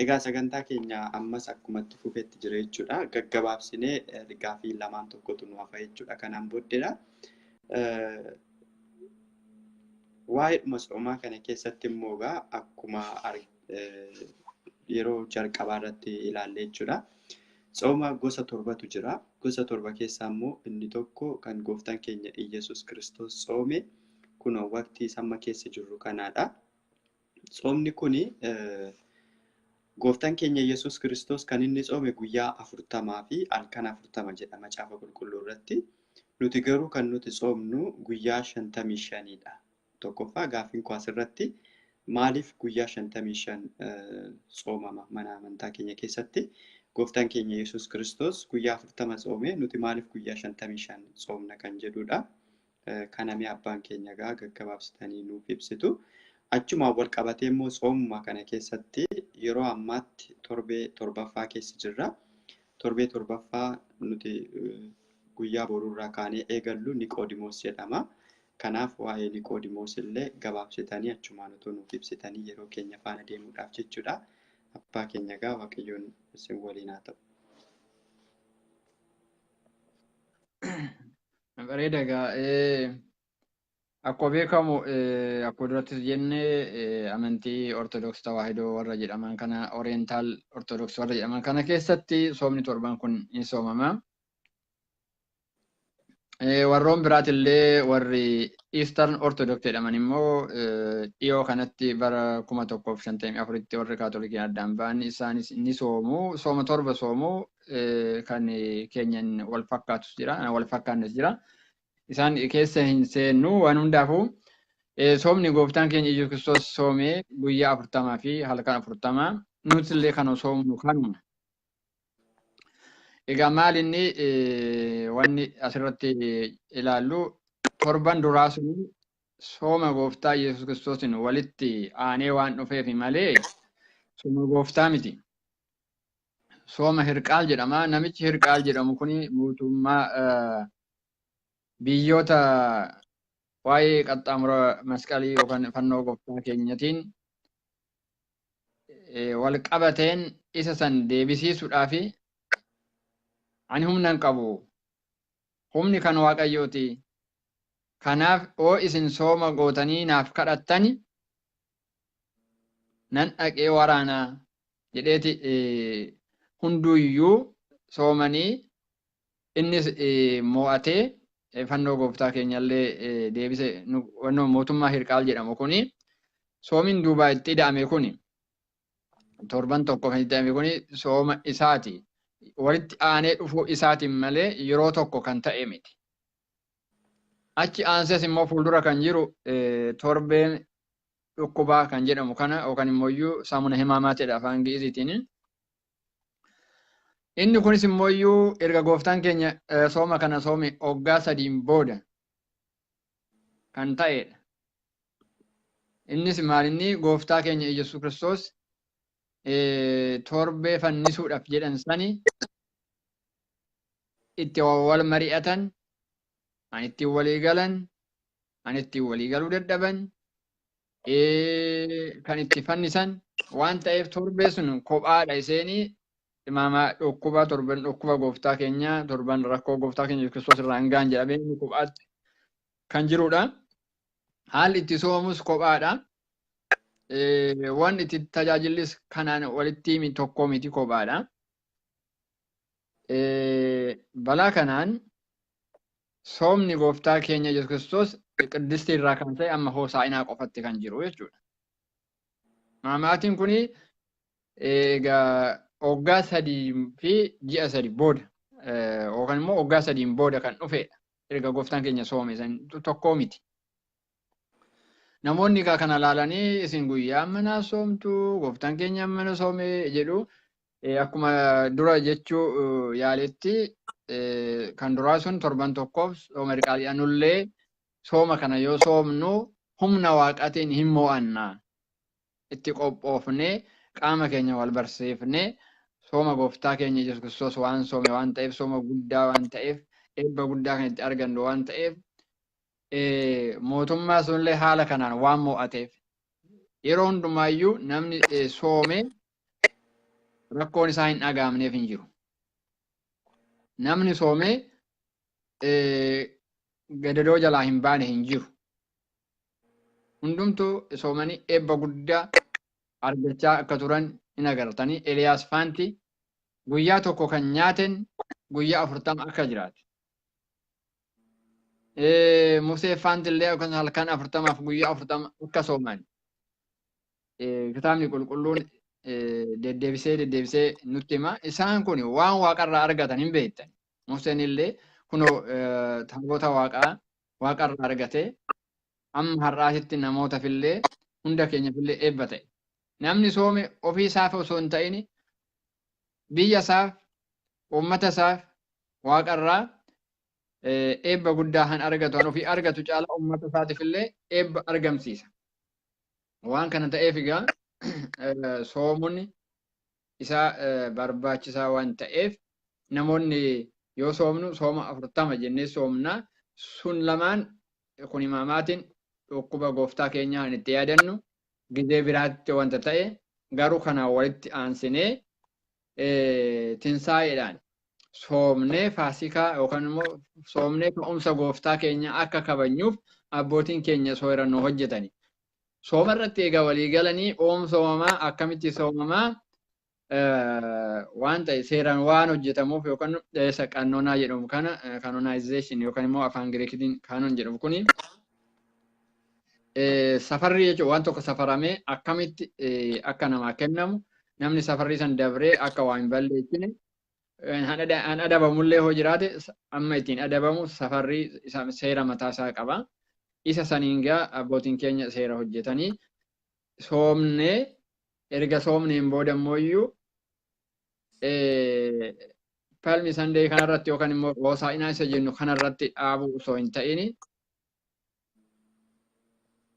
Egaa sagantaa keenya ammas akkumatti fufetti jira jechuudha. Gaggabaabsinee gaaffii lamaan tokkotu nu hafa jechuudha. Kanaan booddeedha. Waa'eedhuma soomaa kana keessatti immoo egaa akkuma yeroo jalqabaa irratti ilaalle jechuudha. Tsooma gosa torbatu jira. Gosa torba keessaa immoo inni tokko kan gooftaan keenya Iyyasuus Kiristoos tsoome kunoo waqtii amma keessa jirru kanaadha. Tsoomni kuni gooftaan keenya Iyyasuus Kiristoos kan inni tsoome guyyaa 40 fi halkan 40 jedha macaafa qulqulluu irratti. Nuti garuu kan nuti tsoomnu guyyaa 55dha. Tokkoffaa gaaffiin koo asirratti maaliif guyyaa 55 tsoomama mana amantaa keenya keessatti? Gooftaan keenya Yesuus Kiristoos guyyaa 40 tsoome nuti maaliif guyyaa 55 tsoomna kan jedhudha. Kana mee abbaan keenya egaa gaggabaabsitanii nuuf ibsitu. Achumaan wal qabatee immoo tsoomuma kana keessatti yeroo ammaatti torbee torbaffaa keessa jirra. Torbee torbaffaa nuti guyyaa boruurraa kaanee eegallu Niqoodimoos jedhama. Kanaaf waa'ee Niqoodimoos illee gabaabsitanii achumaan otoo nuuf ibsitanii yeroo keenya faana deemuudhaaf jechuudha. Abbaa keenya egaa Waaqayyoon isin waliin haa ta'u. Bareeda egaa akkuma beekamu akkuma durattis jenne amantii Ortodoksii Tawaahidoo warra jedhaman kana Orientaal Ortodoksii warra jedhaman kana keessatti soomni torban kun ni soomama. Warroon biraatillee warri Eastern Orthodox jedhaman immoo dhiyoo kanatti bara 1054tti warri Kaatolikiin addaan ba'an isaanis ni soomu. Sooma torba soomu kan keenyan wal fakkaatus jira, wal fakkaannes jira. Isaan keessa hin seennu waan hundaafuu soomni gooftaan keenya Iyyasuus Kiristoos soomee guyyaa 40 fi halkan 40 nuti illee kan soomnu kanuma. Egaa maal inni wanni asirratti ilaallu torban duraa sun sooma gooftaa Yesuus Kiristoosiin walitti aanee waan dhufeef malee sooma gooftaa miti. Sooma Hirqaal jedhama. Namichi Hirqaal jedhamu kun mootummaa biyyoota waa'ee qaxxaamura masqalii yookaan fannoo gooftaa keenyatiin wal qabateen isa san deebisiisuudhaaf ani humna hin qabu. Humni kan Waaqayyooti. Kanaaf oo isin sooma gootanii naaf kadhattani nan dhaqee waraanaa jedheeti hunduuyyuu soomanii innis mo'atee fannoo gooftaa keenyallee deebise mootummaa Hirqaal jedhamu kuni soomiin duubaa itti ida'ame kuni torban tokko kan itti ida'ame kuni sooma isaati. Walitti aanee dhufuu isaatiin malee yeroo tokko kan ta'e miti. Achi aansees immoo fuuldura kan jiru torbeen dhukkubaa kan jedhamu kana yookaan immoo iyyuu saamuna himaamaa jedha afaan Gi'iziitiin. Inni kunis immoo iyyuu erga gooftaan keenya sooma kana soome waggaa 3 booda kan ta'edha. Innis maal inni gooftaa keenya Iyyasuus Kiristoos torbee fannisuudhaaf jedhan sani itti wal mari'atan, an ittiin walii galan, an ittiin walii galuu dadhaban, kan itti fannisan waan ta'eef torbee sun kophaadha iseenii imaama dhukkuba torban dhukkuba gooftaa keenya torban rakkoo gooftaa keenya Yesuus Kiristoos irraa hin ga'an jedhamee inni kophaatti kan jirudha. Haalli itti soomus kophaadha. Waan itti tajaajillis kanaan walitti tokko miti kophaadha. Balaa kanaan Soomni gooftaa keenya Yesuus Kiristoos Qiddistii irraa kan ta'e amma Hoosaa'inaa qofatti kan jiru jechuudha. Maamaatiin kuni egaa waggaa 3 fi ji'a 3 booda yookaan immoo waggaa 3 booda kan dhufedha. Erga gooftaan keenya soome san tokkoo miti. Namoonni egaa kana ilaalanii isin guyyaa mana soomtu, gooftaan keenya mana soome jedhu. Akkuma dura jechuu yaaletti kan duraa sun torban tokkoof sooma riqaalii nullee sooma kana yoo soomnu humna waaqaatiin hin mo'anna. Itti qophoofnee qaama keenya wal barsiifnee sooma gooftaa keenya Yesuus Kiristoos waan soome waan ta'eef, sooma guddaa waan ta'eef, eebba guddaa kan itti argannu waan ta'eef, mootummaa sunillee haala kanaan waan mo'ateef yeroo hundumaayyuu namni soome rakkoon isaa hin dhaga'amneef hin jiru. Namni soome gadadoo jalaa hin baane hin jiru. Hundumtuu soomanii eebba guddaa argachaa akka turan hin agartanii. Eliyaas faanti guyyaa tokko kan nyaaten guyyaa 40 akka jiraate. Musee faanti illee yookaan halkan 40f guyyaa 40 akka sooman. Kitaabni qulqulluun deddeebisee deddeebisee nutti hima. Isaan kun waan waaqarraa argatan hin beektan. Museen illee kunoo taabota waaqaa waaqarraa argatee amma har'aatitti namootaaf illee hunda keenyaaf illee eebba ta'e. Namni soome ofii isaaf osoo hin ta'in biyya isaaf, uummata isaaf waaqarraa eebba guddaa kan argatu, kan ofii argatu caalaa uummata isaatiif illee eebba argamsiisa. Waan kana ta'eef egaa soomuun isaa barbaachisaa waan ta'eef namoonni yoo soomnu sooma 40 jennee soomna. Sun lamaan kun imaamaatiin dhukkuba gooftaa keenyaa kan itti yaadannu gizee biraatti wanta ta'e garuu kanaan walitti aansinee tinsaa'eedhaan soomnee faasikaa yookaan immoo soomnee ka'umsa gooftaa keenyaa akka kabajnuuf abbootiin keenya seera nu hojjetani. Sooma irratti egaa walii galanii oom soomamaa akkamitti soomamaa waan ta'e seeraan waan hojjetamuuf yookaan isa qannoonaa jedhamu kana canonization yookaan immoo afaan Giriikitiin canon jedhamu kuni safarri jechuun waan tokko safaramee akkamitti akka namaa kennamu namni safarrii san dabree akka waa hin balleessine han adabamullee hoo jiraate amma ittiin adabamu safarrii seera mataa isaa qaba. Isa saniin gaa abbootiin keenya seera hojjetanii soomnee erga soomneen booda immoo palmi sandee kanarratti yookaan immoo hoosaa'inaa isa jennu kanarratti dhaabuu osoo hin ta'in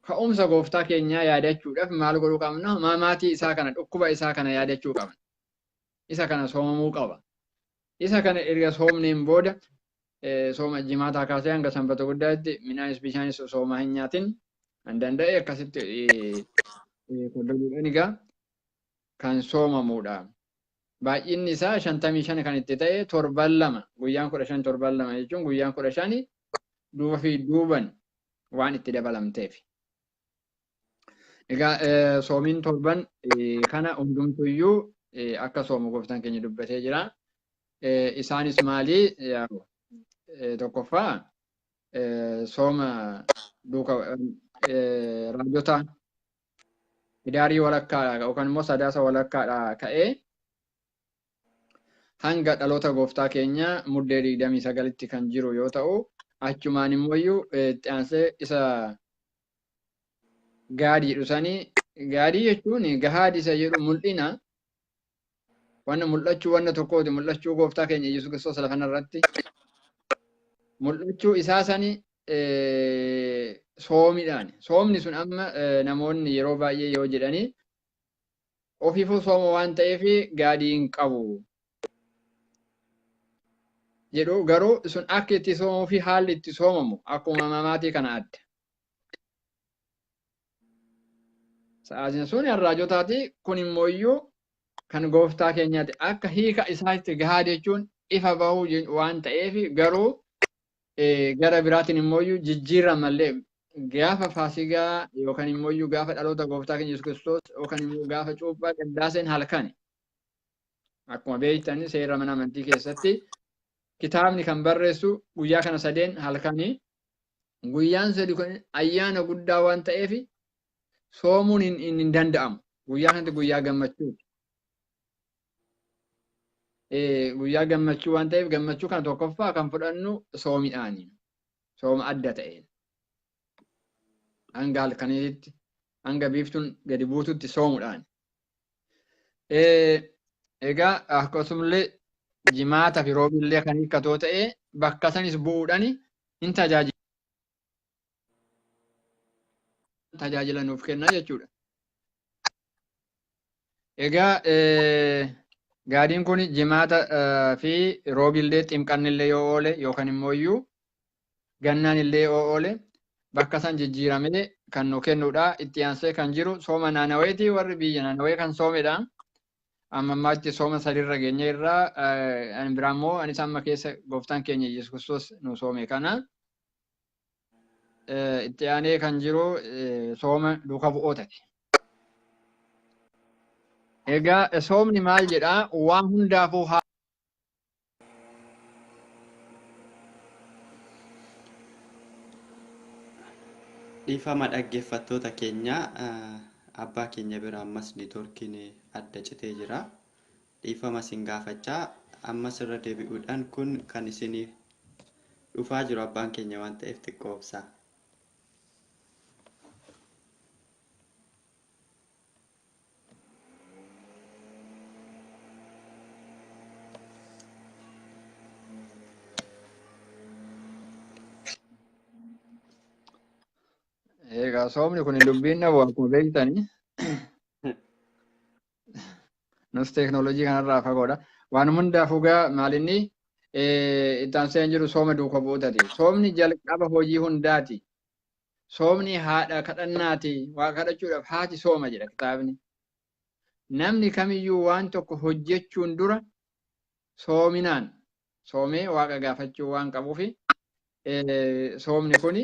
ka'umsa gooftaa keenyaa yaadachuudhaaf maal godhuu qabna? Maatii isaa kana dhukkuba isaa kana yaadachuu qabna. Isa kana soomamuu qaba. Isa kana erga soomneen booda sooma jimaataa kaasee hanga sanbata guddaatti midhaanis bishaanis soomaa hin nyaatin kan danda'e akkasitti koddoduudhaan egaa kan soomamudha. Baay'inni isaa 55 kan itti ta'e torban 2 guyyaan 15 torban 2 jechuun guyyaan 15 duuba fi duuban waan itti dabalamteef. Egaa soomiin torban kana hundumtuyyuu akka soomu gooftaan keenya dubbatee jira. Isaanis maali? Tokkoffaa sooma duuka raajota hidaarii walakkaadha yookaan immoo sadaasa walakkaadha ka'ee hanga dhaloota gooftaa keenya muddee 29tti kan jiru yoo ta'u achumaan immoo itti aansee isa gaadii jedhu gaadii jechuun gahaadii isa jedhu mul'ina wanna mul'achuu wanna tokkooti mul'achuu gooftaa keenya Yesuus Kiristoos lafa irratti mul'achuu isaa sani soomiidhaan. Soomni sun amma namoonni yeroo baay'ee yoo jedhanii ofiifuu sooma waan ta'eef gaadii hin qabu jedhu garuu sun akka itti soomuu fi haalli itti soomamu akkuma mamaatii kana adda. Sa'aatiin sun raajotaati kun immoo iyyuu kan gooftaa keenyaati akka hiika isaatti gahaa jechuun ifa bahuu waan ta'eef garuu gara biraatiin immoo jijjiirra malee gaafa faasigaa yookaan immoo gaafa dhaloota gooftaa keenya Yesuus Kiristoos yookaan immoo gaafa cuuphaa qiddaaseen halkan akkuma beektan seera mana amantii keessatti Kitaabni kan barreessu guyyaa kana sadeen halkanii guyyaan sadi kun ayyaana guddaa waan ta'eef soomuun hin danda'amu. Guyyaa kanatti guyyaa gammachuuti. Guyyaa gammachuu waan ta'eef gammachuu kana tokkoffaa kan fudhannu soomiidhaani. Sooma adda ta'een. Hanga halkaniitti hanga biiftuun gadi buututti soomuudhaani. Egaa akkasumallee jimaata fi roobillee kan hiikkatoo ta'e bakka sanis bu'uudhaan hin tajaajila nuuf kenna jechuudha. Egaa gaadiin kun jimaata fi roobillee ximqannillee yoo oole yookaan immoo iyyuu gannaan illee yoo oole bakka san jijjiiramee kan nu kennudha. Itti aansee kan jiru sooma naannaweeti warri biyya naannawee kan soomedha. Amma ammaatti sooma sadiirra geenye irraa ani biraa immoo anis amma keessa gooftaan keenya Yesuus Kiristoos nu soome kana. Itti aanee kan jiru sooma duuka bu'ootati. Egaa soomni maal jedhaa waan hundaafuu haa Dhiifama dhaggeeffattoota keenya abbaa keenya bira ammas neetwoorkiin adda citee jira. Dhiifama isin gaafachaa ammas irra deebi'uudhaan kun kan isiniif dhufaa jiru abbaan keenya waan ta'eef xiqqoo obsaa. Egaa soomni kun dubbiin dhabu akkuma beektanii nus teeknooloojii kanarraa fagoodha. Waan hundaafuu gaa maalinni itti aansee jiru sooma duuka bu'ootati. Soomni jalqaba hojii hundaati. Soomni haadha kadhannaati. Waa kadhachuudhaaf haati sooma jedha kitaabni. Namni kamiyyuu waan tokko hojjechuun dura soominaan soomee waaqa gaafachuu waan qabuufi soomni kuni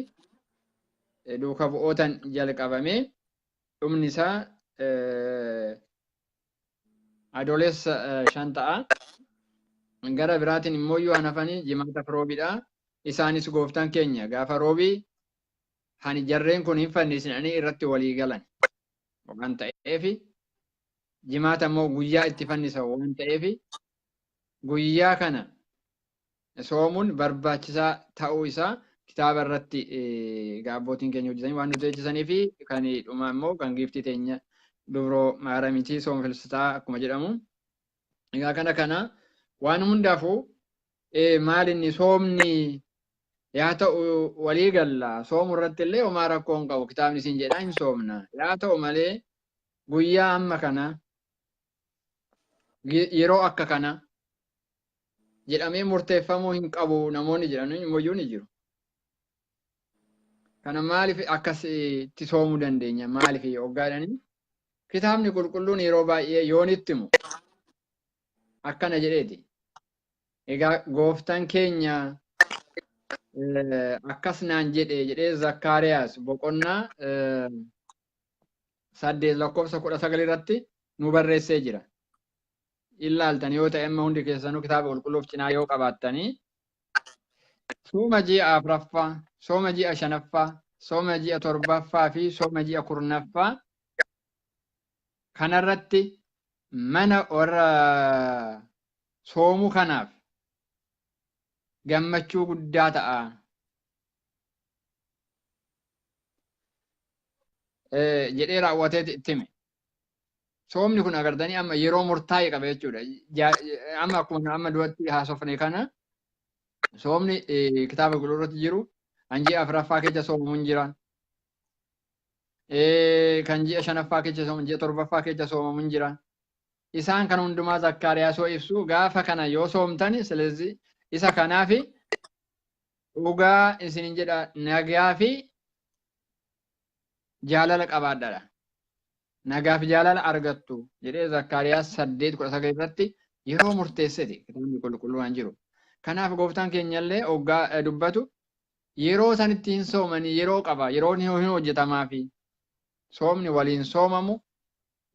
duuka bu'ootaan jalqabamee dhumni isaa adoolessa 5 ta'a. Gara biraatiin immoo yoo hafanii jimaata roobiidha. Isaanis gooftaan keenya gaafa roobii hani jarreen kun hin fannisinanii irratti walii galan waan ta'eef jimaata immoo guyyaa itti fannisan waan ta'eef guyyaa kana soomuun barbaachisaa ta'uu isaa kitaaba irratti abbootiin keenya hojjetanii waan nuti hojjetanii fi kan dhumaa immoo kan giiftii teenya dubroo maaramitii sooma filsitaa akkuma jedhamu. Egaa kana waan hundaafuu maal inni soomni yaa ta'u walii galla soomu irratti illee homaa rakkoo hin qabu kitaabni isin jedhaa hin soomna yaa ta'u malee guyyaa amma kana yeroo akka kana jedhamee murteeffamuu hin qabu namoonni jedhan immoo ni jiru. Kana maaliif akkasitti soomuu dandeenya? Maaliif hoggaadhanii? Kitaabni qulqulluun yeroo baay'ee yoonitti himu akkana jedheeti. Egaa gooftaan keenya akkas naan jedhe jedhee Zakkaariyaas boqonnaa 8 lakkoofsa 19 irratti nu barreessee jira. Ilaaltan yoo ta'e amma hundi keessanuu kitaaba qulqulluuf cinaa yoo qabaattanii sooma ji'a 4ffaa, sooma ji'a 5ffaa, sooma ji'a 7ffaa fi sooma ji'a 10ffaa kanarratti mana warra soomuu kanaaf gammachuu guddaa ta'a. Jedhee raawwatee itti hime. Soomni kun agartanii amma yeroo murtaa'e qaba jechuudha. Amma akkuma amma duratti haasofne kana soomni kitaaba qulqulluu irratti jiru kan ji'a 4ffaa keessa soomamu jira. Kan ji'a 5ffaa keessa soomamu, ji'a 7ffaa keessa soomamu jira. Isaan kan hundumaa Zakkaariyaas yoo ibsu gaafa kana yoo soomtani silezi isa kanaafi dhugaa isinin jedha nagaa fi jaalala qabaadhaadha. Nagaa fi jaalala argattu jedhee Zakkaariyaas 8:19 irratti yeroo murteesseti kitaabni qulqulluu waan jiru. Kanaaf gooftaan keenyallee hoggaa dubbatu yeroo sanitti hin soomanii yeroo qaba yeroo hin hojjetamaa fi soomni waliin soomamu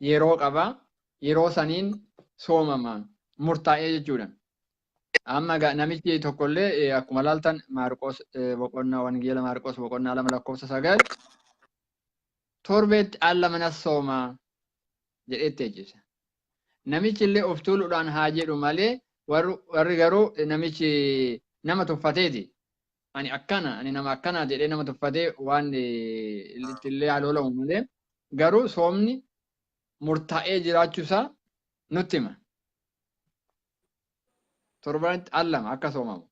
yeroo qaba yeroo saniin soomama murtaa'ee jechuudha. Amma namichi tokkollee akkuma laaltan Maarqos boqonnaa Wangeela Maarqos boqonnaa 2 lakkoofsa 9 torbeetti al lama na soomaa jedheetti ejjisa. Namichi illee of tuuluudhaan haa jedhu malee warri garuu namichi nama tuffateeti. Ani akkana, ani nama akkana jedhee nama tuffatee waan illee haa loolamu malee garuu soomni murtaa'ee jiraachuusaa nutti hima. Torbanitti al lama akka soomamu.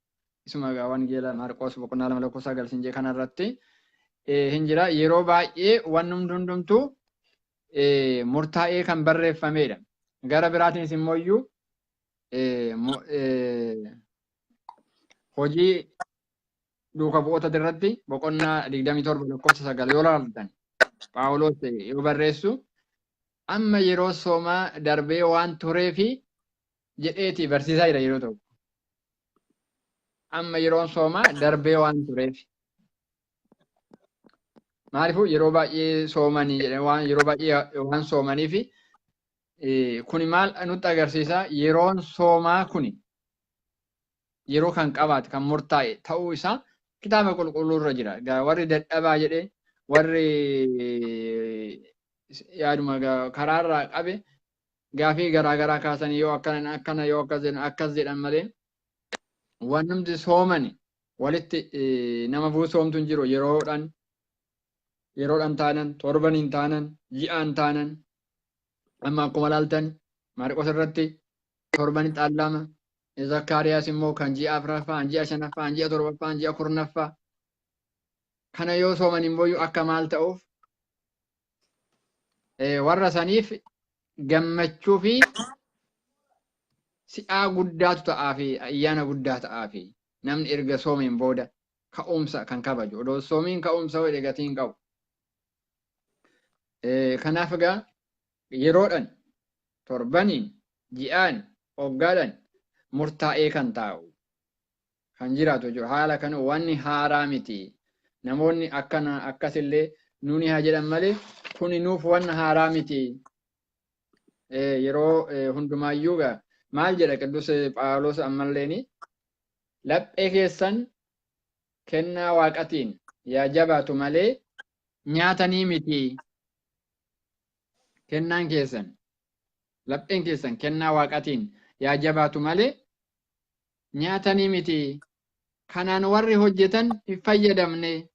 Isuma egaa Wangeela Maarqos boqonnaa 2 lakkoofsa 9 siin jedhe kanarratti hin jira. Yeroo baay'ee wanni hundumtuu murtaa'ee kan barreeffamedha. Gara biraatiinis immoo iyyuu hojii duuka bu'oota irratti boqonnaa 27 lakkoofsa 9 yoo ilaaltan Phaawulos yoo barreessu amma yeroo soomaa darbee waan tureefi jedheeti barsiisaa jira yeroo tokko. Amma yeroon soomaa darbee waan tureef. Maaliifuu yeroo baay'ee soomanii jedhee waan yeroo baay'ee waan soomaniifi kuni maal nutti agarsiisa? Yeroon soomaa kuni yeroo kan qabaate kan murtaa'e ta'uu isaa kitaaba qulqulluu irra jira. Warri dadhabaa jedhee warri yaaduma karaarraa qabe gaafii garaagaraa kaasanii yoo akkana akkana yoo akkas jedhan akkas jedhan malee wanti soomani walitti nama buusoomtu hin jiru yeroodhaan taanan torbaniin taanan ji'aan taanan amma akkuma laaltan Maarqos irratti torbanitti al lama Zakkaariyaas immoo kan ji'a 4ffaa, ji'a 5ffaa, ji'a 7ffaa, ji'a 10ffaa kana yoo sooman immoo akka maal ta'uuf warra saniif gammachuu fi si'aa guddaatu ta'aa fi ayyaana guddaa ta'aa fi namni erga soomeen booda ka'umsa kan kabaju odoo soomiin ka'umsa hodhe gatii hin qabu. Kanaaf egaa yeroodhaan torbaniin ji'aan waggaadhaan murtaa'ee kan taa'u kan jiraatu jechuudha. Haala kana wanni haaraa miti. Namoonni akkana akkasillee nuni haa jedhan malee kuni nuuf wanna haaraa miti. Yeroo hundumaayyuu maal jedha Qidduus Phaawulos ammalleeni laphee keessan kennaa waaqatiin yaa jabaatu malee nyaatanii miti. Kennaan keessan lapheen keessan kennaa waaqatiin yaa jabaatu malee nyaatanii miti. Kanaan warri hojjetan hin fayyadamne.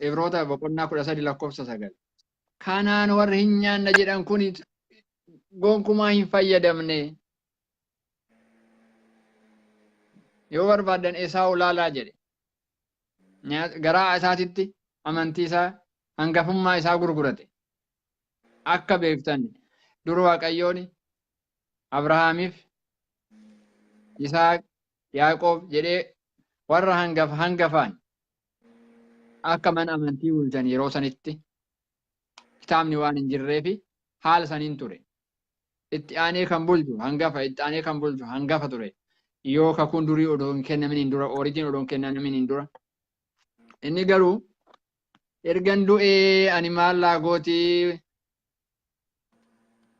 Ibroota boqonnaa 13 lakkoofsa 9. Kanaan warri hin nyaanna jedhan kun gonkumaa hin fayyadamne. Yoo barbaadan Esaawu laalaa jedhe. Garaa isaatitti amantii isaa hangafummaa isaa gurgurate. Akka beektan dur Waaqayyoon Abrahaamiif Yisaaq Yaaqoob jedhee warra hangafaan akka mana amantii bulchan yeroo sanitti kitaabni waan hin jirreefi haala saniin ture. Itti aanee kan bulchu hangafa, itti aanee kan bulchu hangafa ture. Yoo kakuun durii odoo hin kennaminiin dura, oorijiin odoo hin kennaminiin dura. Inni garuu ergan du'ee ani maal laagootii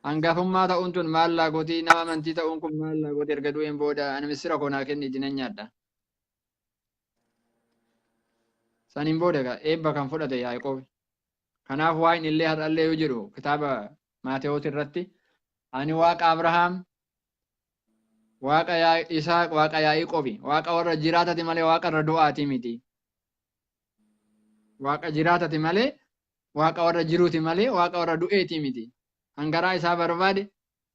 hangafummaa ta'uun tun maal laagootii nama amantii ta'uun kun maal laagootii erga du'een booda ani misira koo naa kenni itti nan nyaadha. Saniin booda eebba kan fudhate Yaaqoob. Kanaaf waan illee har'allee yoo jedhu kitaaba Maatewos irratti ani waaqa Abrahaam, waaqa Isaaq, waaqa Yaaqoobi, waaqa warra jiraatate malee waaqa irra du'aati miti. Waaqa jiraatate malee waaqa warra jiruuti malee waaqa warra du'eeti miti. Hangaraa isaa barbaade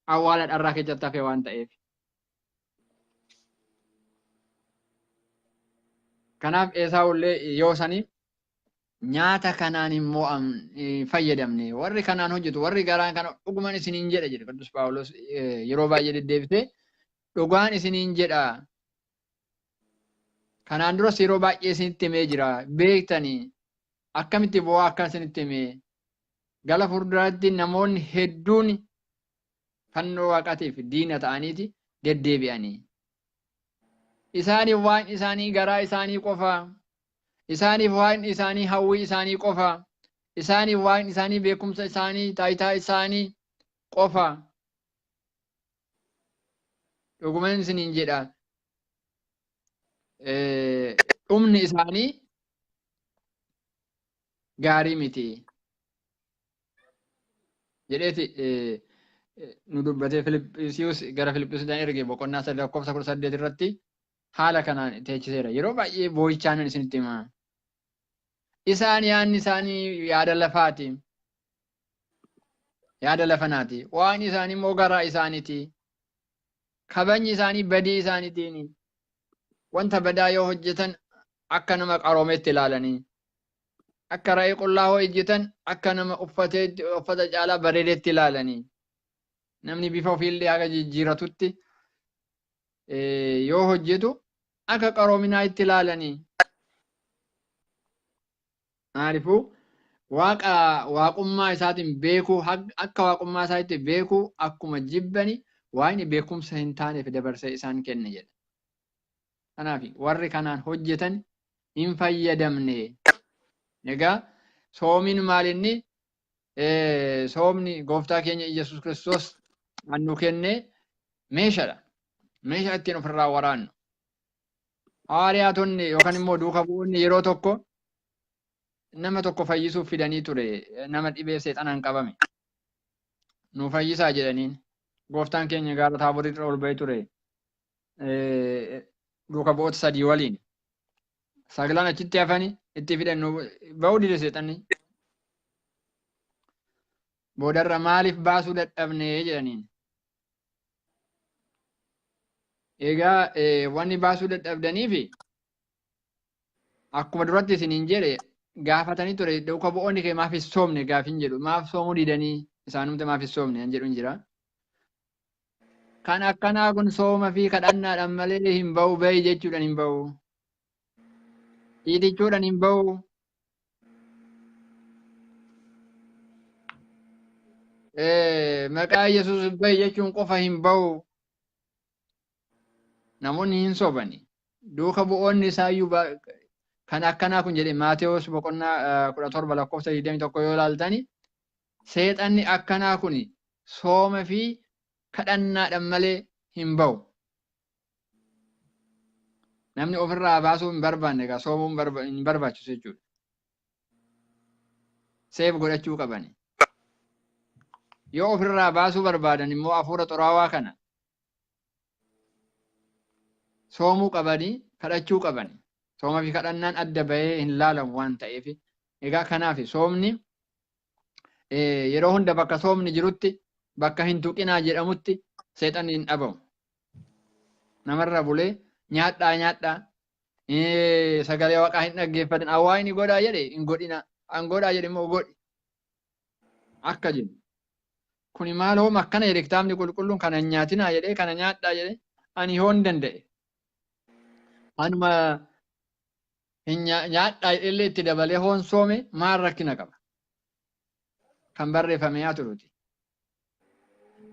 awwaala dharraa keessatti hafe waan ta'eef. Kanaaf Esaawullee yoo sanii nyaata kanaan immoo fayyadamne warri kanaan hojjetu warri garaan kana dhuguman isiniin jedha jedhe Qidduus Phaawulos yeroo baay'ee deddeebisee dhugaan isiniin jedha. Kanaan duras yeroo baay'ee isinitti himee jira beektanii akkamitti bu'aa akka isinitti himee gala fuulduraatti namoonni hedduun fannoo waaqaatiif diina ta'aniiti deddeebi'anii. Isaaniif waan isaanii garaa isaanii qofa. Isaaniif waan isaanii hawwii isaanii qofa. Isaaniif waan isaanii beekumsa isaanii taayitaa isaanii qofa. Dhuguman isiniin jedha. Dhumni isaanii gaarii miti jedheeti nu dubbatee Filiphisiyoos gara Filiphisiyoos erge boqonnaa 3 lakkoofsa 18 irratti haala kanaan teechiseera. Yeroo baay'ee boo'ichaan isinitti hima. Isaan yaadni isaanii yaada lafaati. Yaada lafanaati. Waan isaanii immoo garaa isaaniiti. Kabajni isaanii badii isaaniitiin. Wanta badaa yoo hojjetan akka nama qaroometti ilaalanii. Akka re'ee qullaa hojjetan akka nama uffata caalaa bareedetti ilaalanii. Namni bifa ofiillee haga jijjiiratutti yoo hojjetu akka qaroominaa itti ilaalanii. Maaliifuu waaqa waaqummaa isaatiin beekuu akka waaqummaa isaatti beekuu akkuma jibbani waaqni beekumsa hin taaneef dabarsee isaan kenne jedha. Kanaaf warri kanaan hojjetan hin fayyadamne. Egaa soomiin maalinni soomni gooftaa keenya Iyyasuus Kiristoos kan nu kenne meeshaadha. Meeshaa ittiin ofirraa waraannu. Hawaariyaatonni yookaan immoo duuka bu'oonni yeroo tokko nama tokko fayyisuuf fidanii ture nama dhibee seexanaan qabame. Nu fayyisaa jedhaniin. Gooftaan keenya gaara taaborii irra ol ba'ee ture. Duuka bu'oota 3 waliin. 9 achitti hafanii itti fidan ba'uu dide seexanni. Boodarra maaliif baasuu dadhabne jedhaniin. Egaa wanni baasuu dadhabdaniifi akkuma duratti isiniin jedhe gaafatanii ture duuka bu'oonni kee maaf hin soomne gaafin jedhu maaf soomuu didanii isaanumti maaf hin soomne kan jedhu hin jira. Kan akkanaa kun sooma fi kadhannaadhaan malee hin ba'u ba'i jechuudhaan hin ba'u. Dhiitichuudhaan hin ba'u. Maqaa Yesuus ba'i jechuun qofa hin ba'u. Namoonni hin sobani. Duuka bu'oonni isaayyuu kan akkanaa kun jedhe Maatewos boqonnaa 17 lakkoofsa 21 yoo ilaaltani seexanni akkanaa kun sooma fi kadhannaadhaan malee hin ba'u. Namni ofirraa baasuu hin barbaanne egaa soomuu hin barbaachisu jechuudha. Seef godhachuu qabani. Yoo ofirraa baasuu barbaadan immoo hafuura xuraawaa kana soomuu qabanii kadhachuu qabani. Sooma fi kadhannaan adda bahee hin laalamu waan ta'eef. Egaa kanaaf soomni yeroo hunda bakka soomni jirutti bakka hin tuqinaa jedhamutti seexanni hin dhabamu. Namarra bulee nyaadhaa nyaadhaa sagalee waaqaa hin dhaggeeffatin awwaa inni godhaa jedhe hin godhina an godhaa jedhe immoo godhi akka jennu. Kuni maal hooma akkana jedhe kitaabni qulqulluun kana hin nyaatinaa jedhee kana nyaadhaa jedhe ani hoon danda'e. Anuma hin nyaadhaa jedhellee itti dabalee hoon soome maal rakkina qaba? Kan barreeffame yaa turuti.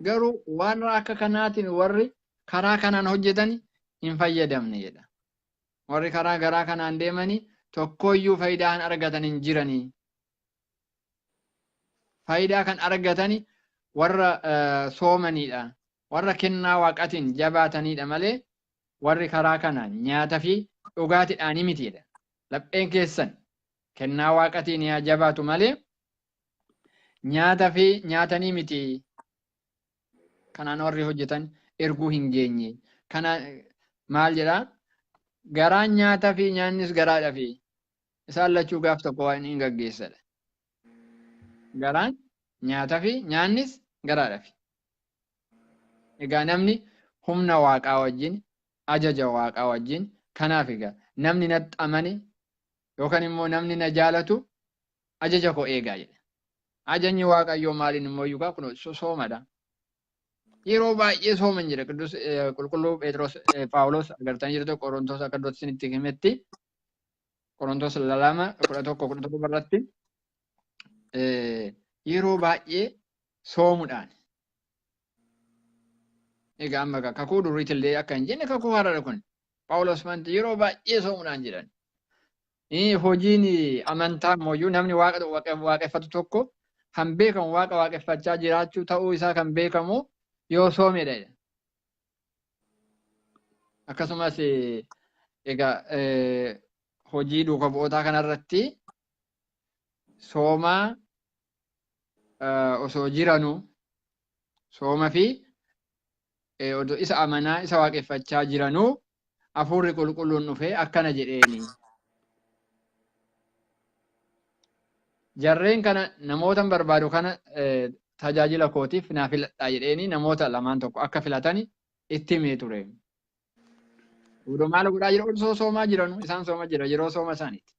Garuu warra akka kanaatiin warri karaa kanaan hojjetan hin fayyadamne jedha. Warri karaa garaa kanaan deemanii tokkoyyuu faayidaa hin argatan hin jiranii. Faayidaa kan argatan warra soomanidha. Warra kennaa waaqatiin jabaatanidha malee warri karaa kanaan nyaata fi dhugaatiidhaan mitiidha. Lapheen keessan kennaa waaqatiin yaa jabaatu malee nyaata fi nyaatanii miti. Kanaan warri hojjetan erguu hin geenye. Kana maal jedhaa? Garaan nyaata fi nyaannis garaadha fi isaan lachuu gaaf tokko waan hin gaggeessadha. Garaan nyaata fi nyaannis garaadha fi. Egaa namni humna waaqaa wajjin ajaja waaqaa wajjin kanaaf egaa namni natti amane yookaan immoo namni na jaalatu ajaja koo eegaa jedha. Ajajni waaqayyoo maaliin immoo iyyuu kun soomadha. Yeroo baay'ee sooman jedha Qidduus Qulqulluu Phexros Phaawulos agartanii jirtu Qorontos akka duratti isinitti himetti Qorontos 2 11 17 irratti yeroo baay'ee soomuudhaan. Egaa amma kakuu duriitillee akka hin jenne kakuu haaraadha kun. Phaawulos wanti yeroo baay'ee soomuudhaan jedhan. Hojiin amantaa immoo namni waaqa waaqeffatu tokko kan beekamu waaqa waaqeffachaa jiraachuu ta'uu isaa kan beekamu yoo soomedha. Akkasumas Egaa hojii duuka bu'ootaa kanarratti soomaa osoo jiranuu sooma fi odoo isa amanaa isa waaqeffachaa jiranuu hafuurri qulqulluun dhufee akkana jedheeni. Jarreen kana namoota barbaadu kana tajaajila kootiif naa filadhaa jedheeni namoota lamaan tokko akka filatani itti himee ture. Odoo maal godhaa jiru? Osoo soomaa jiranu isaan sooma jira yeroo sooma isaaniiti.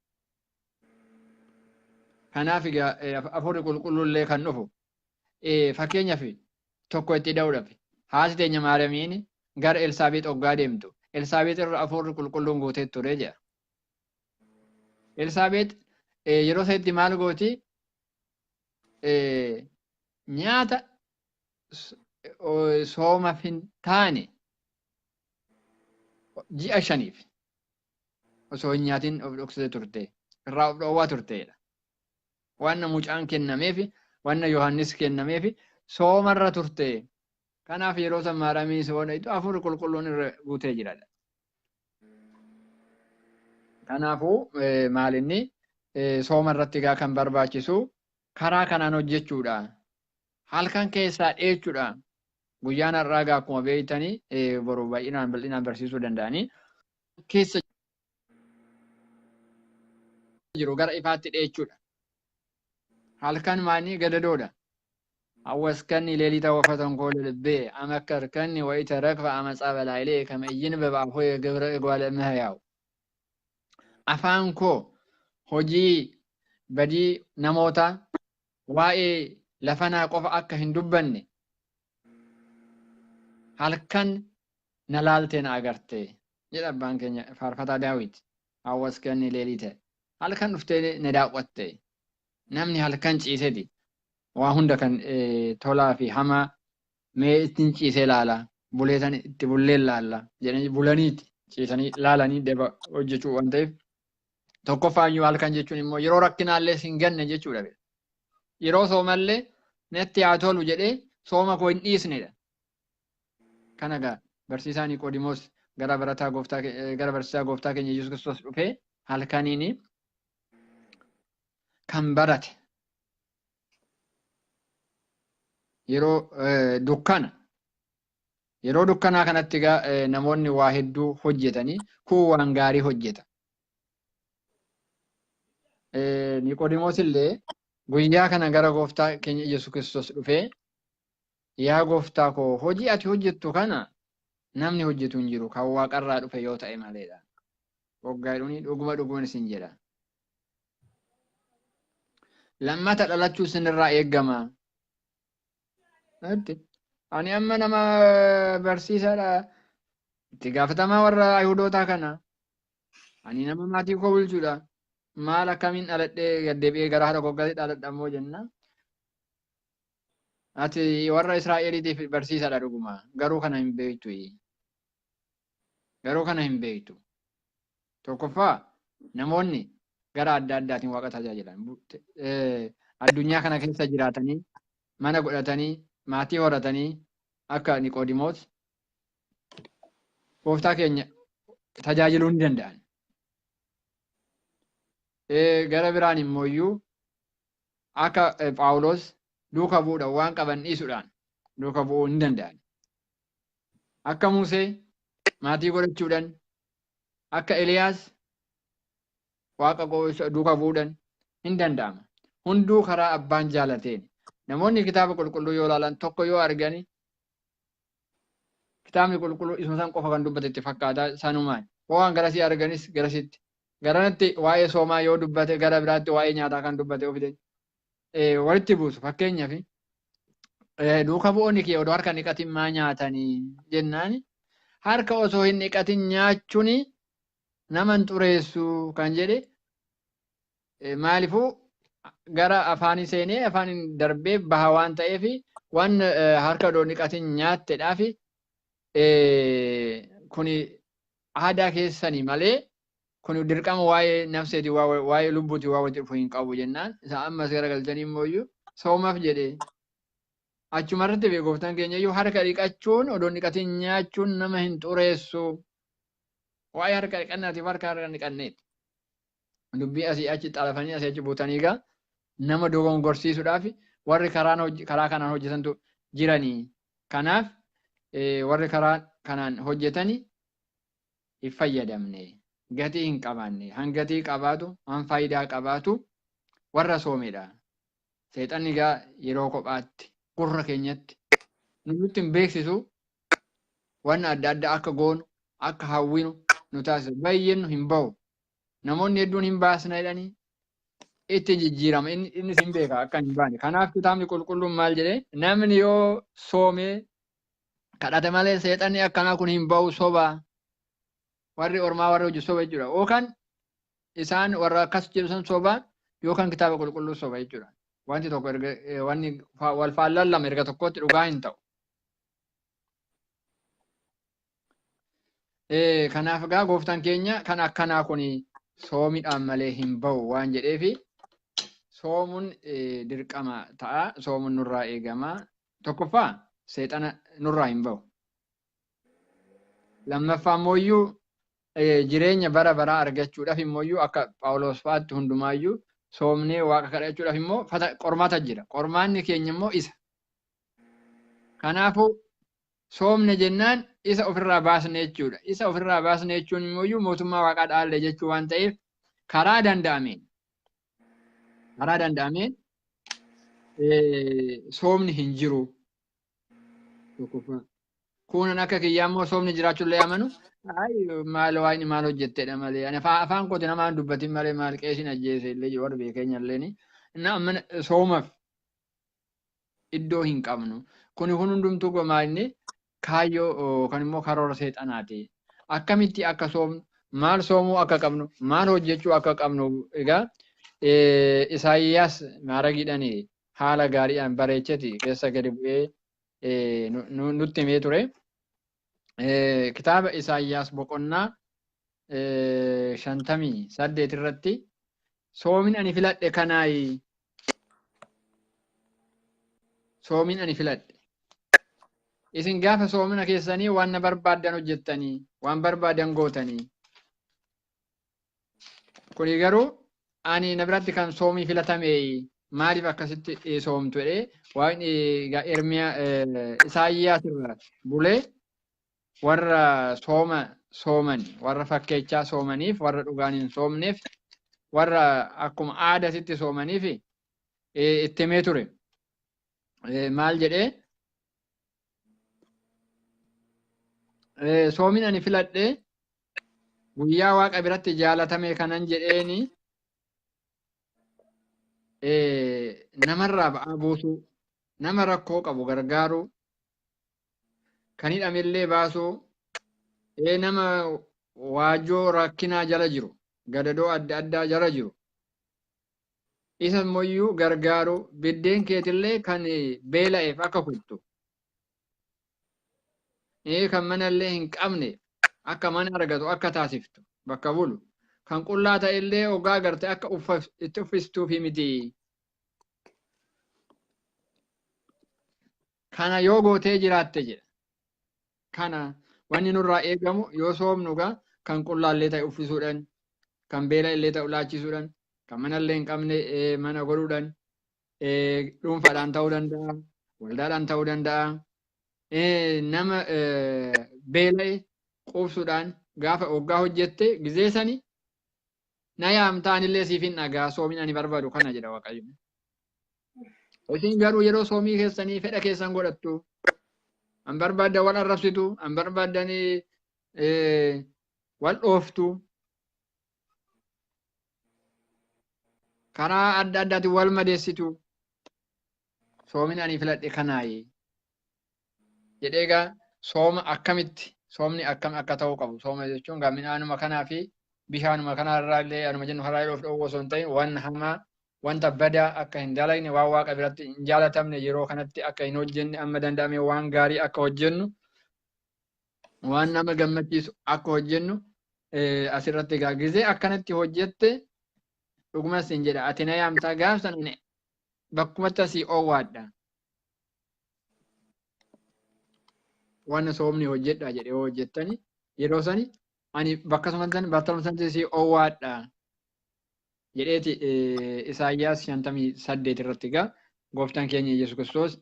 Kanaaf egaa hafuurri qulqulluullee kan dhufu fakkeenyaaf tokko itti da'uudhaaf haati teenya Maariyaamiin gara Elsaabeex hoggaa deemtu Elsaabeex irra hafuurri qulqulluun guutee ture jedha. Elsaabeex yeroo isheetti maal gooti? Nyaata soomaaf hin taane ji'a 5 osoo hin nyaatin of dhoksitee turte irraa of dhoowwaa turteedha. Waan mucaan kennameef waan Yohaannis kennameef soomarra turte. Kanaaf yeroo san Maariyaamiin soona itti hafuurri qulqulluun irra guutee jira. Kanaafuu maalinni sooma irratti egaa kan barbaachisu karaa kanaan hojjechuudha. Halkan keessaa dheechuudha. Guyyaan har'aa egaa akkuma beektanii boru baay'inaan bal'inaan barsiisuu danda'anii keessa jiru gara ifaatti dheechuudha. Halkan maanii gadadoodha. Awwaskanni leelita wafatan koole ልቤ አመከርከኒ ወኢተረክበ አመፃ በላዕሌ ከመ ኢይንበብ አፉየ ግብረ እጓለ እመሕያው afaan koo hojii badii namoota waa'ee lafanaa qofa akka hin dubbanne halkan na laalte na agarte jedha abbaan keenya faarfataa Daawit. Awwaskanni leelite halkan dhuftee na daawwatte. Namni halkan ciiseti waa hunda kan tolaa fi hamaa mee ittiin ciisee laala buleetan itti bulleen laalla jedhanii bulaniiti ciisanii laalanii daba hojjechuu waan ta'eef tokkoffaayyuu halkan jechuun immoo yeroo rakkinaallee hin ganne jechuudha. Yeroo soomallee natti haa tolu jedhee sooma koo hin dhiisnedha. Kana egaa barsiisaa Niqoodimoos gara barataa gooftaa gara barsiisaa gooftaa keenya Yesuus Kiristoos dhufee halkaniin kan barate yeroo dukkana yeroo dukkanaa kanatti egaa namoonni waa hedduu hojjetanii kun waan gaarii hojjeta. Niqoodimoos illee guyyaa kana gara gooftaa keenya Yesuus Kiristoos dhufee yaa gooftaa koo hojii ati hojjettu kana namni hojjetu hin jiru kan waaqarraa dhufe yoo ta'e maleedha. Waggaa jedhuuni dhuguma dhuguman isin jedha. Lammata dhalachuu isinirraa eegama. Ani amma nama barsiisaadha. Itti gaafatamaa warra Ayihudootaa kana. Ani nama maatii koo bulchuudha. Maal akkamiin dhaladhee gad deebi'ee gara haadha koo dhaladha immoo jenna. Ati warra Israa'eliitiif barsiisaadha dhuguma. Garuu kana hin beektu. Garuu kana hin beektu. Tokkoffaa namoonni gara adda addaatiin waaqa tajaajilan. Addunyaa kana keessa jiraatanii mana godhatanii maatii horatanii akka Niqoodimoos gooftaa keenya tajaajiluu ni danda'an. Gara biraan immoo iyyuu akka Phaawulos duuka bu'uudhaan waan qaban dhiisuudhaan duuka bu'uu ni danda'an. Akka Musee maatii godhachuudhaan akka Eliyaas waaqa duuka bu'uudhaan hin danda'ama. Hunduu karaa abbaan jaalateen. Namoonni kitaaba qulqulluu yoo ilaalan tokko yoo argani kitaabni qulqulluu isuma san qofa kan dubbate itti fakkaata sanumaan. Waan garasii arganis garasitti. Garanatti waa'ee soomaa yoo dubbate gara biraatti waa'ee nyaataa kan dubbate ofite walitti buusu. Fakkeenyaaf duuka bu'oonni kee odoo harka hin dhiqatin maa nyaatanii jennaan harka osoo hin dhiqatin nyaachuun nama hin xureessu kan jedhe maaliifuu gara afaanii seenee afaaniin darbee baha waan ta'eef waan harka odoo hin dhiqatin nyaattedhaaf kuni aadaa keessanii malee kun dirqama waa'ee nafseeti waa'ee lubbuuti waa walitti dhufu hin qabu jennaan isa ammas garagalchanii immoo iyyuu soomaaf jedhee achumarratti beeku gooftaan keenya iyyuu harka dhiqachuun odoo hin dhiqatin nyaachuun nama hin xureessu. Waa'ee harka dhiqannaatiif harka harka dhiqanneeti. Dubbii asii achi xalafanii asii achi buutanii egaa nama dogongorsiisuudhaaf warri karaa kanaan hojjetantu jiranii. Kanaaf warri karaa kanaan hojjetani hin fayyadamne, gatii hin qabaanne, hangatii qabaatu, han faayidaa qabaatu warra soomedha. Seexanni egaa yeroo kophaatti gurra keenyatti nutti hin beeksisu wanna adda addaa akka goonu, akka hawwinu nu taasisa. Baay'een hin bahu. Namoonni hedduun hin baasna jedhanii itti jijjiirama. Innis hin beeka akka hin baane. Kanaaf kitaabni qulqulluun maal jedhee namni yoo soomee kadhate malee seexanni akkanaa kun hin bahu soba. Warri ormaa warri hojii soba jechuudha. Yookaan isaan warra akkas jedhu san soba yookaan kitaaba qulqulluu soba jechuudha. Wanti tokko erga wanni wal faallaan lama erga tokkotti dhugaa hin ta'u. Kanaaf egaa gooftaan keenya kan akkanaa kun soomiidhaan malee hin bahu waan jedheefi soomuun dirqama ta'a. Soomuun nurraa eegama. Tokkoffaa seexana nurraa hin bahu. Lammaffaa immoo jireenya bara baraa argachuudhaaf immoo akka Phaawulos fa'aatti hundumaayyuu soomnee waaqa kadhachuudhaaf immoo qormaata jira. Qormaanni keenya immoo isa. Kanaafuu soomne jennaan isa ofirraa baasne jechuudha. Isa ofirraa baasne jechuun immoo mootummaa waaqaa dhaalle jechuu waan ta'eef karaa danda'ameen soomni hin jiru. Tokkoffaa. Kunan akka kiyyaa immoo soomni jiraachuullee amanu maal waaqni maal hojjettedha malee. Ani afaan kooti namaan dubbatin malee maal qeesiin ajjeese illee warri beekeenya illee ni soomaaf iddoo hin qabnu. Kuni hundumtuu gomaa inni kaayyoo yookaan immoo karoora seexanaati. Akkamitti akka soomnu, maal soomuu akka qabnu, maal hojjechuu akka qabnu egaa Isaayyaas maaragiidhaan haala gaariidhaan bareecheti keessa gadi bu'ee nutti himee ture. Kitaaba Isaayyaas boqonnaa 58 irratti soomin ani filadhe kanaayi. Soomin ani filadhe. Isin gaafa soomina keessanii waan na barbaaddan hojjettanii, waan barbaaddan gootanii. Kuni garuu ani na biratti kan soomii filatame maaliif akkasitti soomtu jedhee waaqni egaa Ermiyaa Isaayyaas irra bulee warra sooma sooman, warra fakkeechaa soomaniif, warra dhugaan hin soomneef, warra akkuma aadaatti soomaniif itti himee ture. Maal jedhee? Soomin ani filadhe guyyaa waaqa biratti jaalatame kanan jedheeni namarraa ba'aa buusuu, nama rakkoo qabu gargaaruu, kan hidhamellee baasuu, nama waajjoo rakkinaa jala jiru, gadadoo adda addaa jala jiru, isa immoo gargaaruu, biddeen keetillee kan beela'eef akka kuttu, kan manallee hin qabne akka mana argatu akka taasiftu bakka bulu, kan qullaa ta'ellee ogaa garte akka itti uffistuufi miti. Kana yoo gootee jiraatte jedha. Kana wanni nurraa eegamu yoo soomnu egaa kan qullaallee ta'e uffisuudhaan, kan beela illee ta'u laachisuudhaan, kan manallee hin qabne mana godhuudhaan, dhuunfaadhaan ta'uu danda'a, waldaadhaan ta'uu danda'a. Nama beela'e quubsuudhaan gaafa hoggaa hojjette gizee sani na yaamtaan illee siif hin dhagaa soomin ani barbaadu kana jedha Waaqayyo. Isin garuu yeroo soomii keessanii fedha keessan godhattu. An barbaaddan wal arrabsitu, an barbaaddan wal dhooftu. Karaa adda addaatiin wal madeessitu. Soomin ani filadhe kanaayi. Jedhee egaa sooma akkamitti soomni akkam akka ta'uu qabu. Sooma jechuun egaa midhaanuma kanaa fi bishaanuma kanarraa illee anuma jennu karaa yeroo of dhowwu osoo hin ta'in waan hamaa wanta badaa akka hin dalagne waan waaqa biratti hin jaalatamne yeroo kanatti akka hin hojjenne amma danda'ame waan gaarii akka hojjennu waan nama gammachiisu akka hojjennu asirratti egaa gizee akkanatti hojjette dhugumas hin jedha ati na yaamtaa gaafsan ani bakkumatti asii oowwaadha. Waan soomni hojjedha jedhee hojjettani yeroo sani Ani bakka sumantan battalumatti si owwaadha jedheeti Isaayyaas 58 irratti egaa gooftaan keenya Yesuus Kiristoos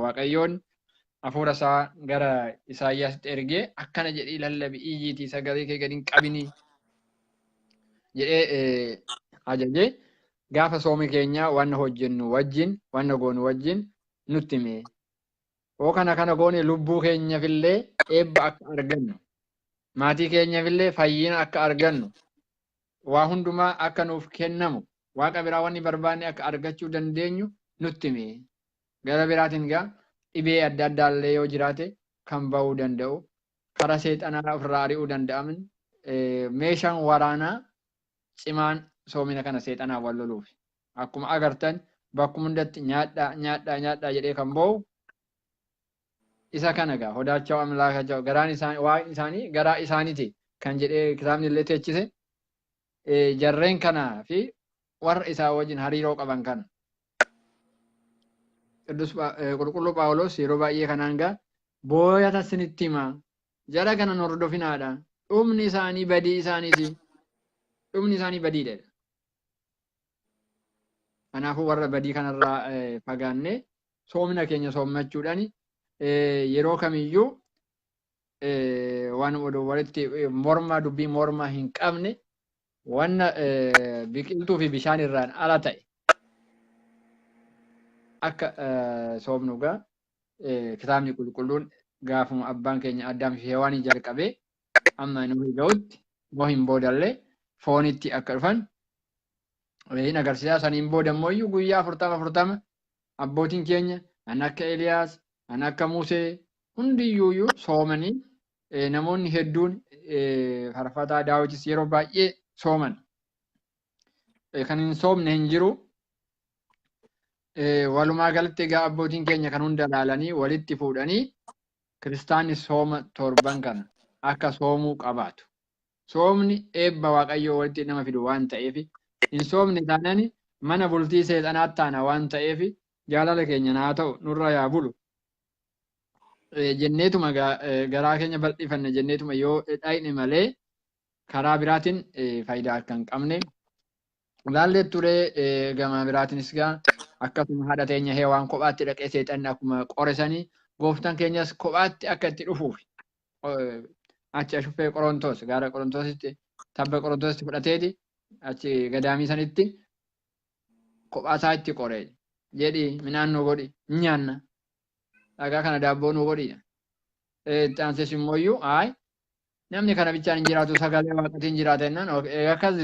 Waaqayyoon hafuura isaa gara Isaayyaasitti ergee akkana jedhii lallabi iyyiitii sagalee kee gadi hin qabinii jedhee ajajee gaafa soomi keenya waan hojjennu wajjin waan goonu wajjin nutti hime. Hoo kana kana goone lubbuu keenyafillee eebba akka argannu maatii keenyafillee fayyina akka argannu waa hundumaa akka nuuf kennamu waaqa biraa wanni barbaanne akka argachuu dandeenyu nutti hime. Gara biraatiin gaa dhibee adda addaallee yoo jiraate kan ba'uu danda'u karaa seexanaa ofirraa ari'uu danda'aman meeshaan waraanaa cimaan soomina kana seexanaa wal loluuf. Akkuma agartan bakkuma hundatti nyaadhaa nyaadhaa nyaadhaa jedhee kan ba'u isa kana gaa hodaachaa amlaakachaa garaan isaanii waaqni isaanii garaa isaaniiti kan jedhee kitaabni illee teechise jarreen kanaa fi warra isaa wajjin hariiroo qaban kana. Qidus Qulqulluu Phaawulos yeroo baay'ee kanaan gaa booyata isinitti hima jara kana hin hordofinaadha dhumni isaanii badii isaaniiti dhumni isaanii badiidha. Kanaafuu warra badii kanarraa fagaannee soomina keenya soommachuudhaan yeroo kamiyyuu waan walitti morma dubbii morma hin qabne wanna biqiltuu fi bishaan irraan ala ta'e akka soomnu gaa kitaabni qulqulluun gaafuma abbaan keenya Addaam fi Hewaanii jalqabee amma nuyi ga'utti Nohiin boodallee foonitti akka dhufan hin agarsiisa. Saniin booda immoo guyyaa 40 40 abbootiin keenya kan akka Eeliyaas, kan akka Musee hundiyyuu soomanii namoonni hedduun faarfataa Daawitis yeroo baay'ee sooman. Kan hin soomne hin jiru. Walumaa galatti egaa abbootiin keenya kan hunda ilaalanii walitti fuudhanii kiristaanni sooma torban kana akka soomuu qabaatu. Soomni eebba Waaqayyoo walitti nama fidu waan ta'eef hin soomne taanaan mana bultii seexanaatti taana waan ta'eef jaalala keenya naa ta'u nurra yaa bulu. Jenneetuma garaa keenya bal'ifanne jenneetuma yoo dhayne malee karaa biraatiin faayidaa akka hin qabne laallee ture. Gama biraatiinis gaa akkasuma haadha teenya Heewaan kophaatti dhaqee seexanni akkuma qoresanii gooftaan keenyas kophaatti akka itti dhufuuf achi ashuffee Qorontoos gaara Qorontositti tabba Qorontositti fudhateeti achi gadaamii sanitti kophaa isaa itti qoree jedhi midhaan nu godhi nyaanna dhagaa kana daabboo nu godhi. Itti aansees immoo iyyuu ayi namni kana bichaan hin jiraatu sagalee waaqatiin jiraata jennaan akkas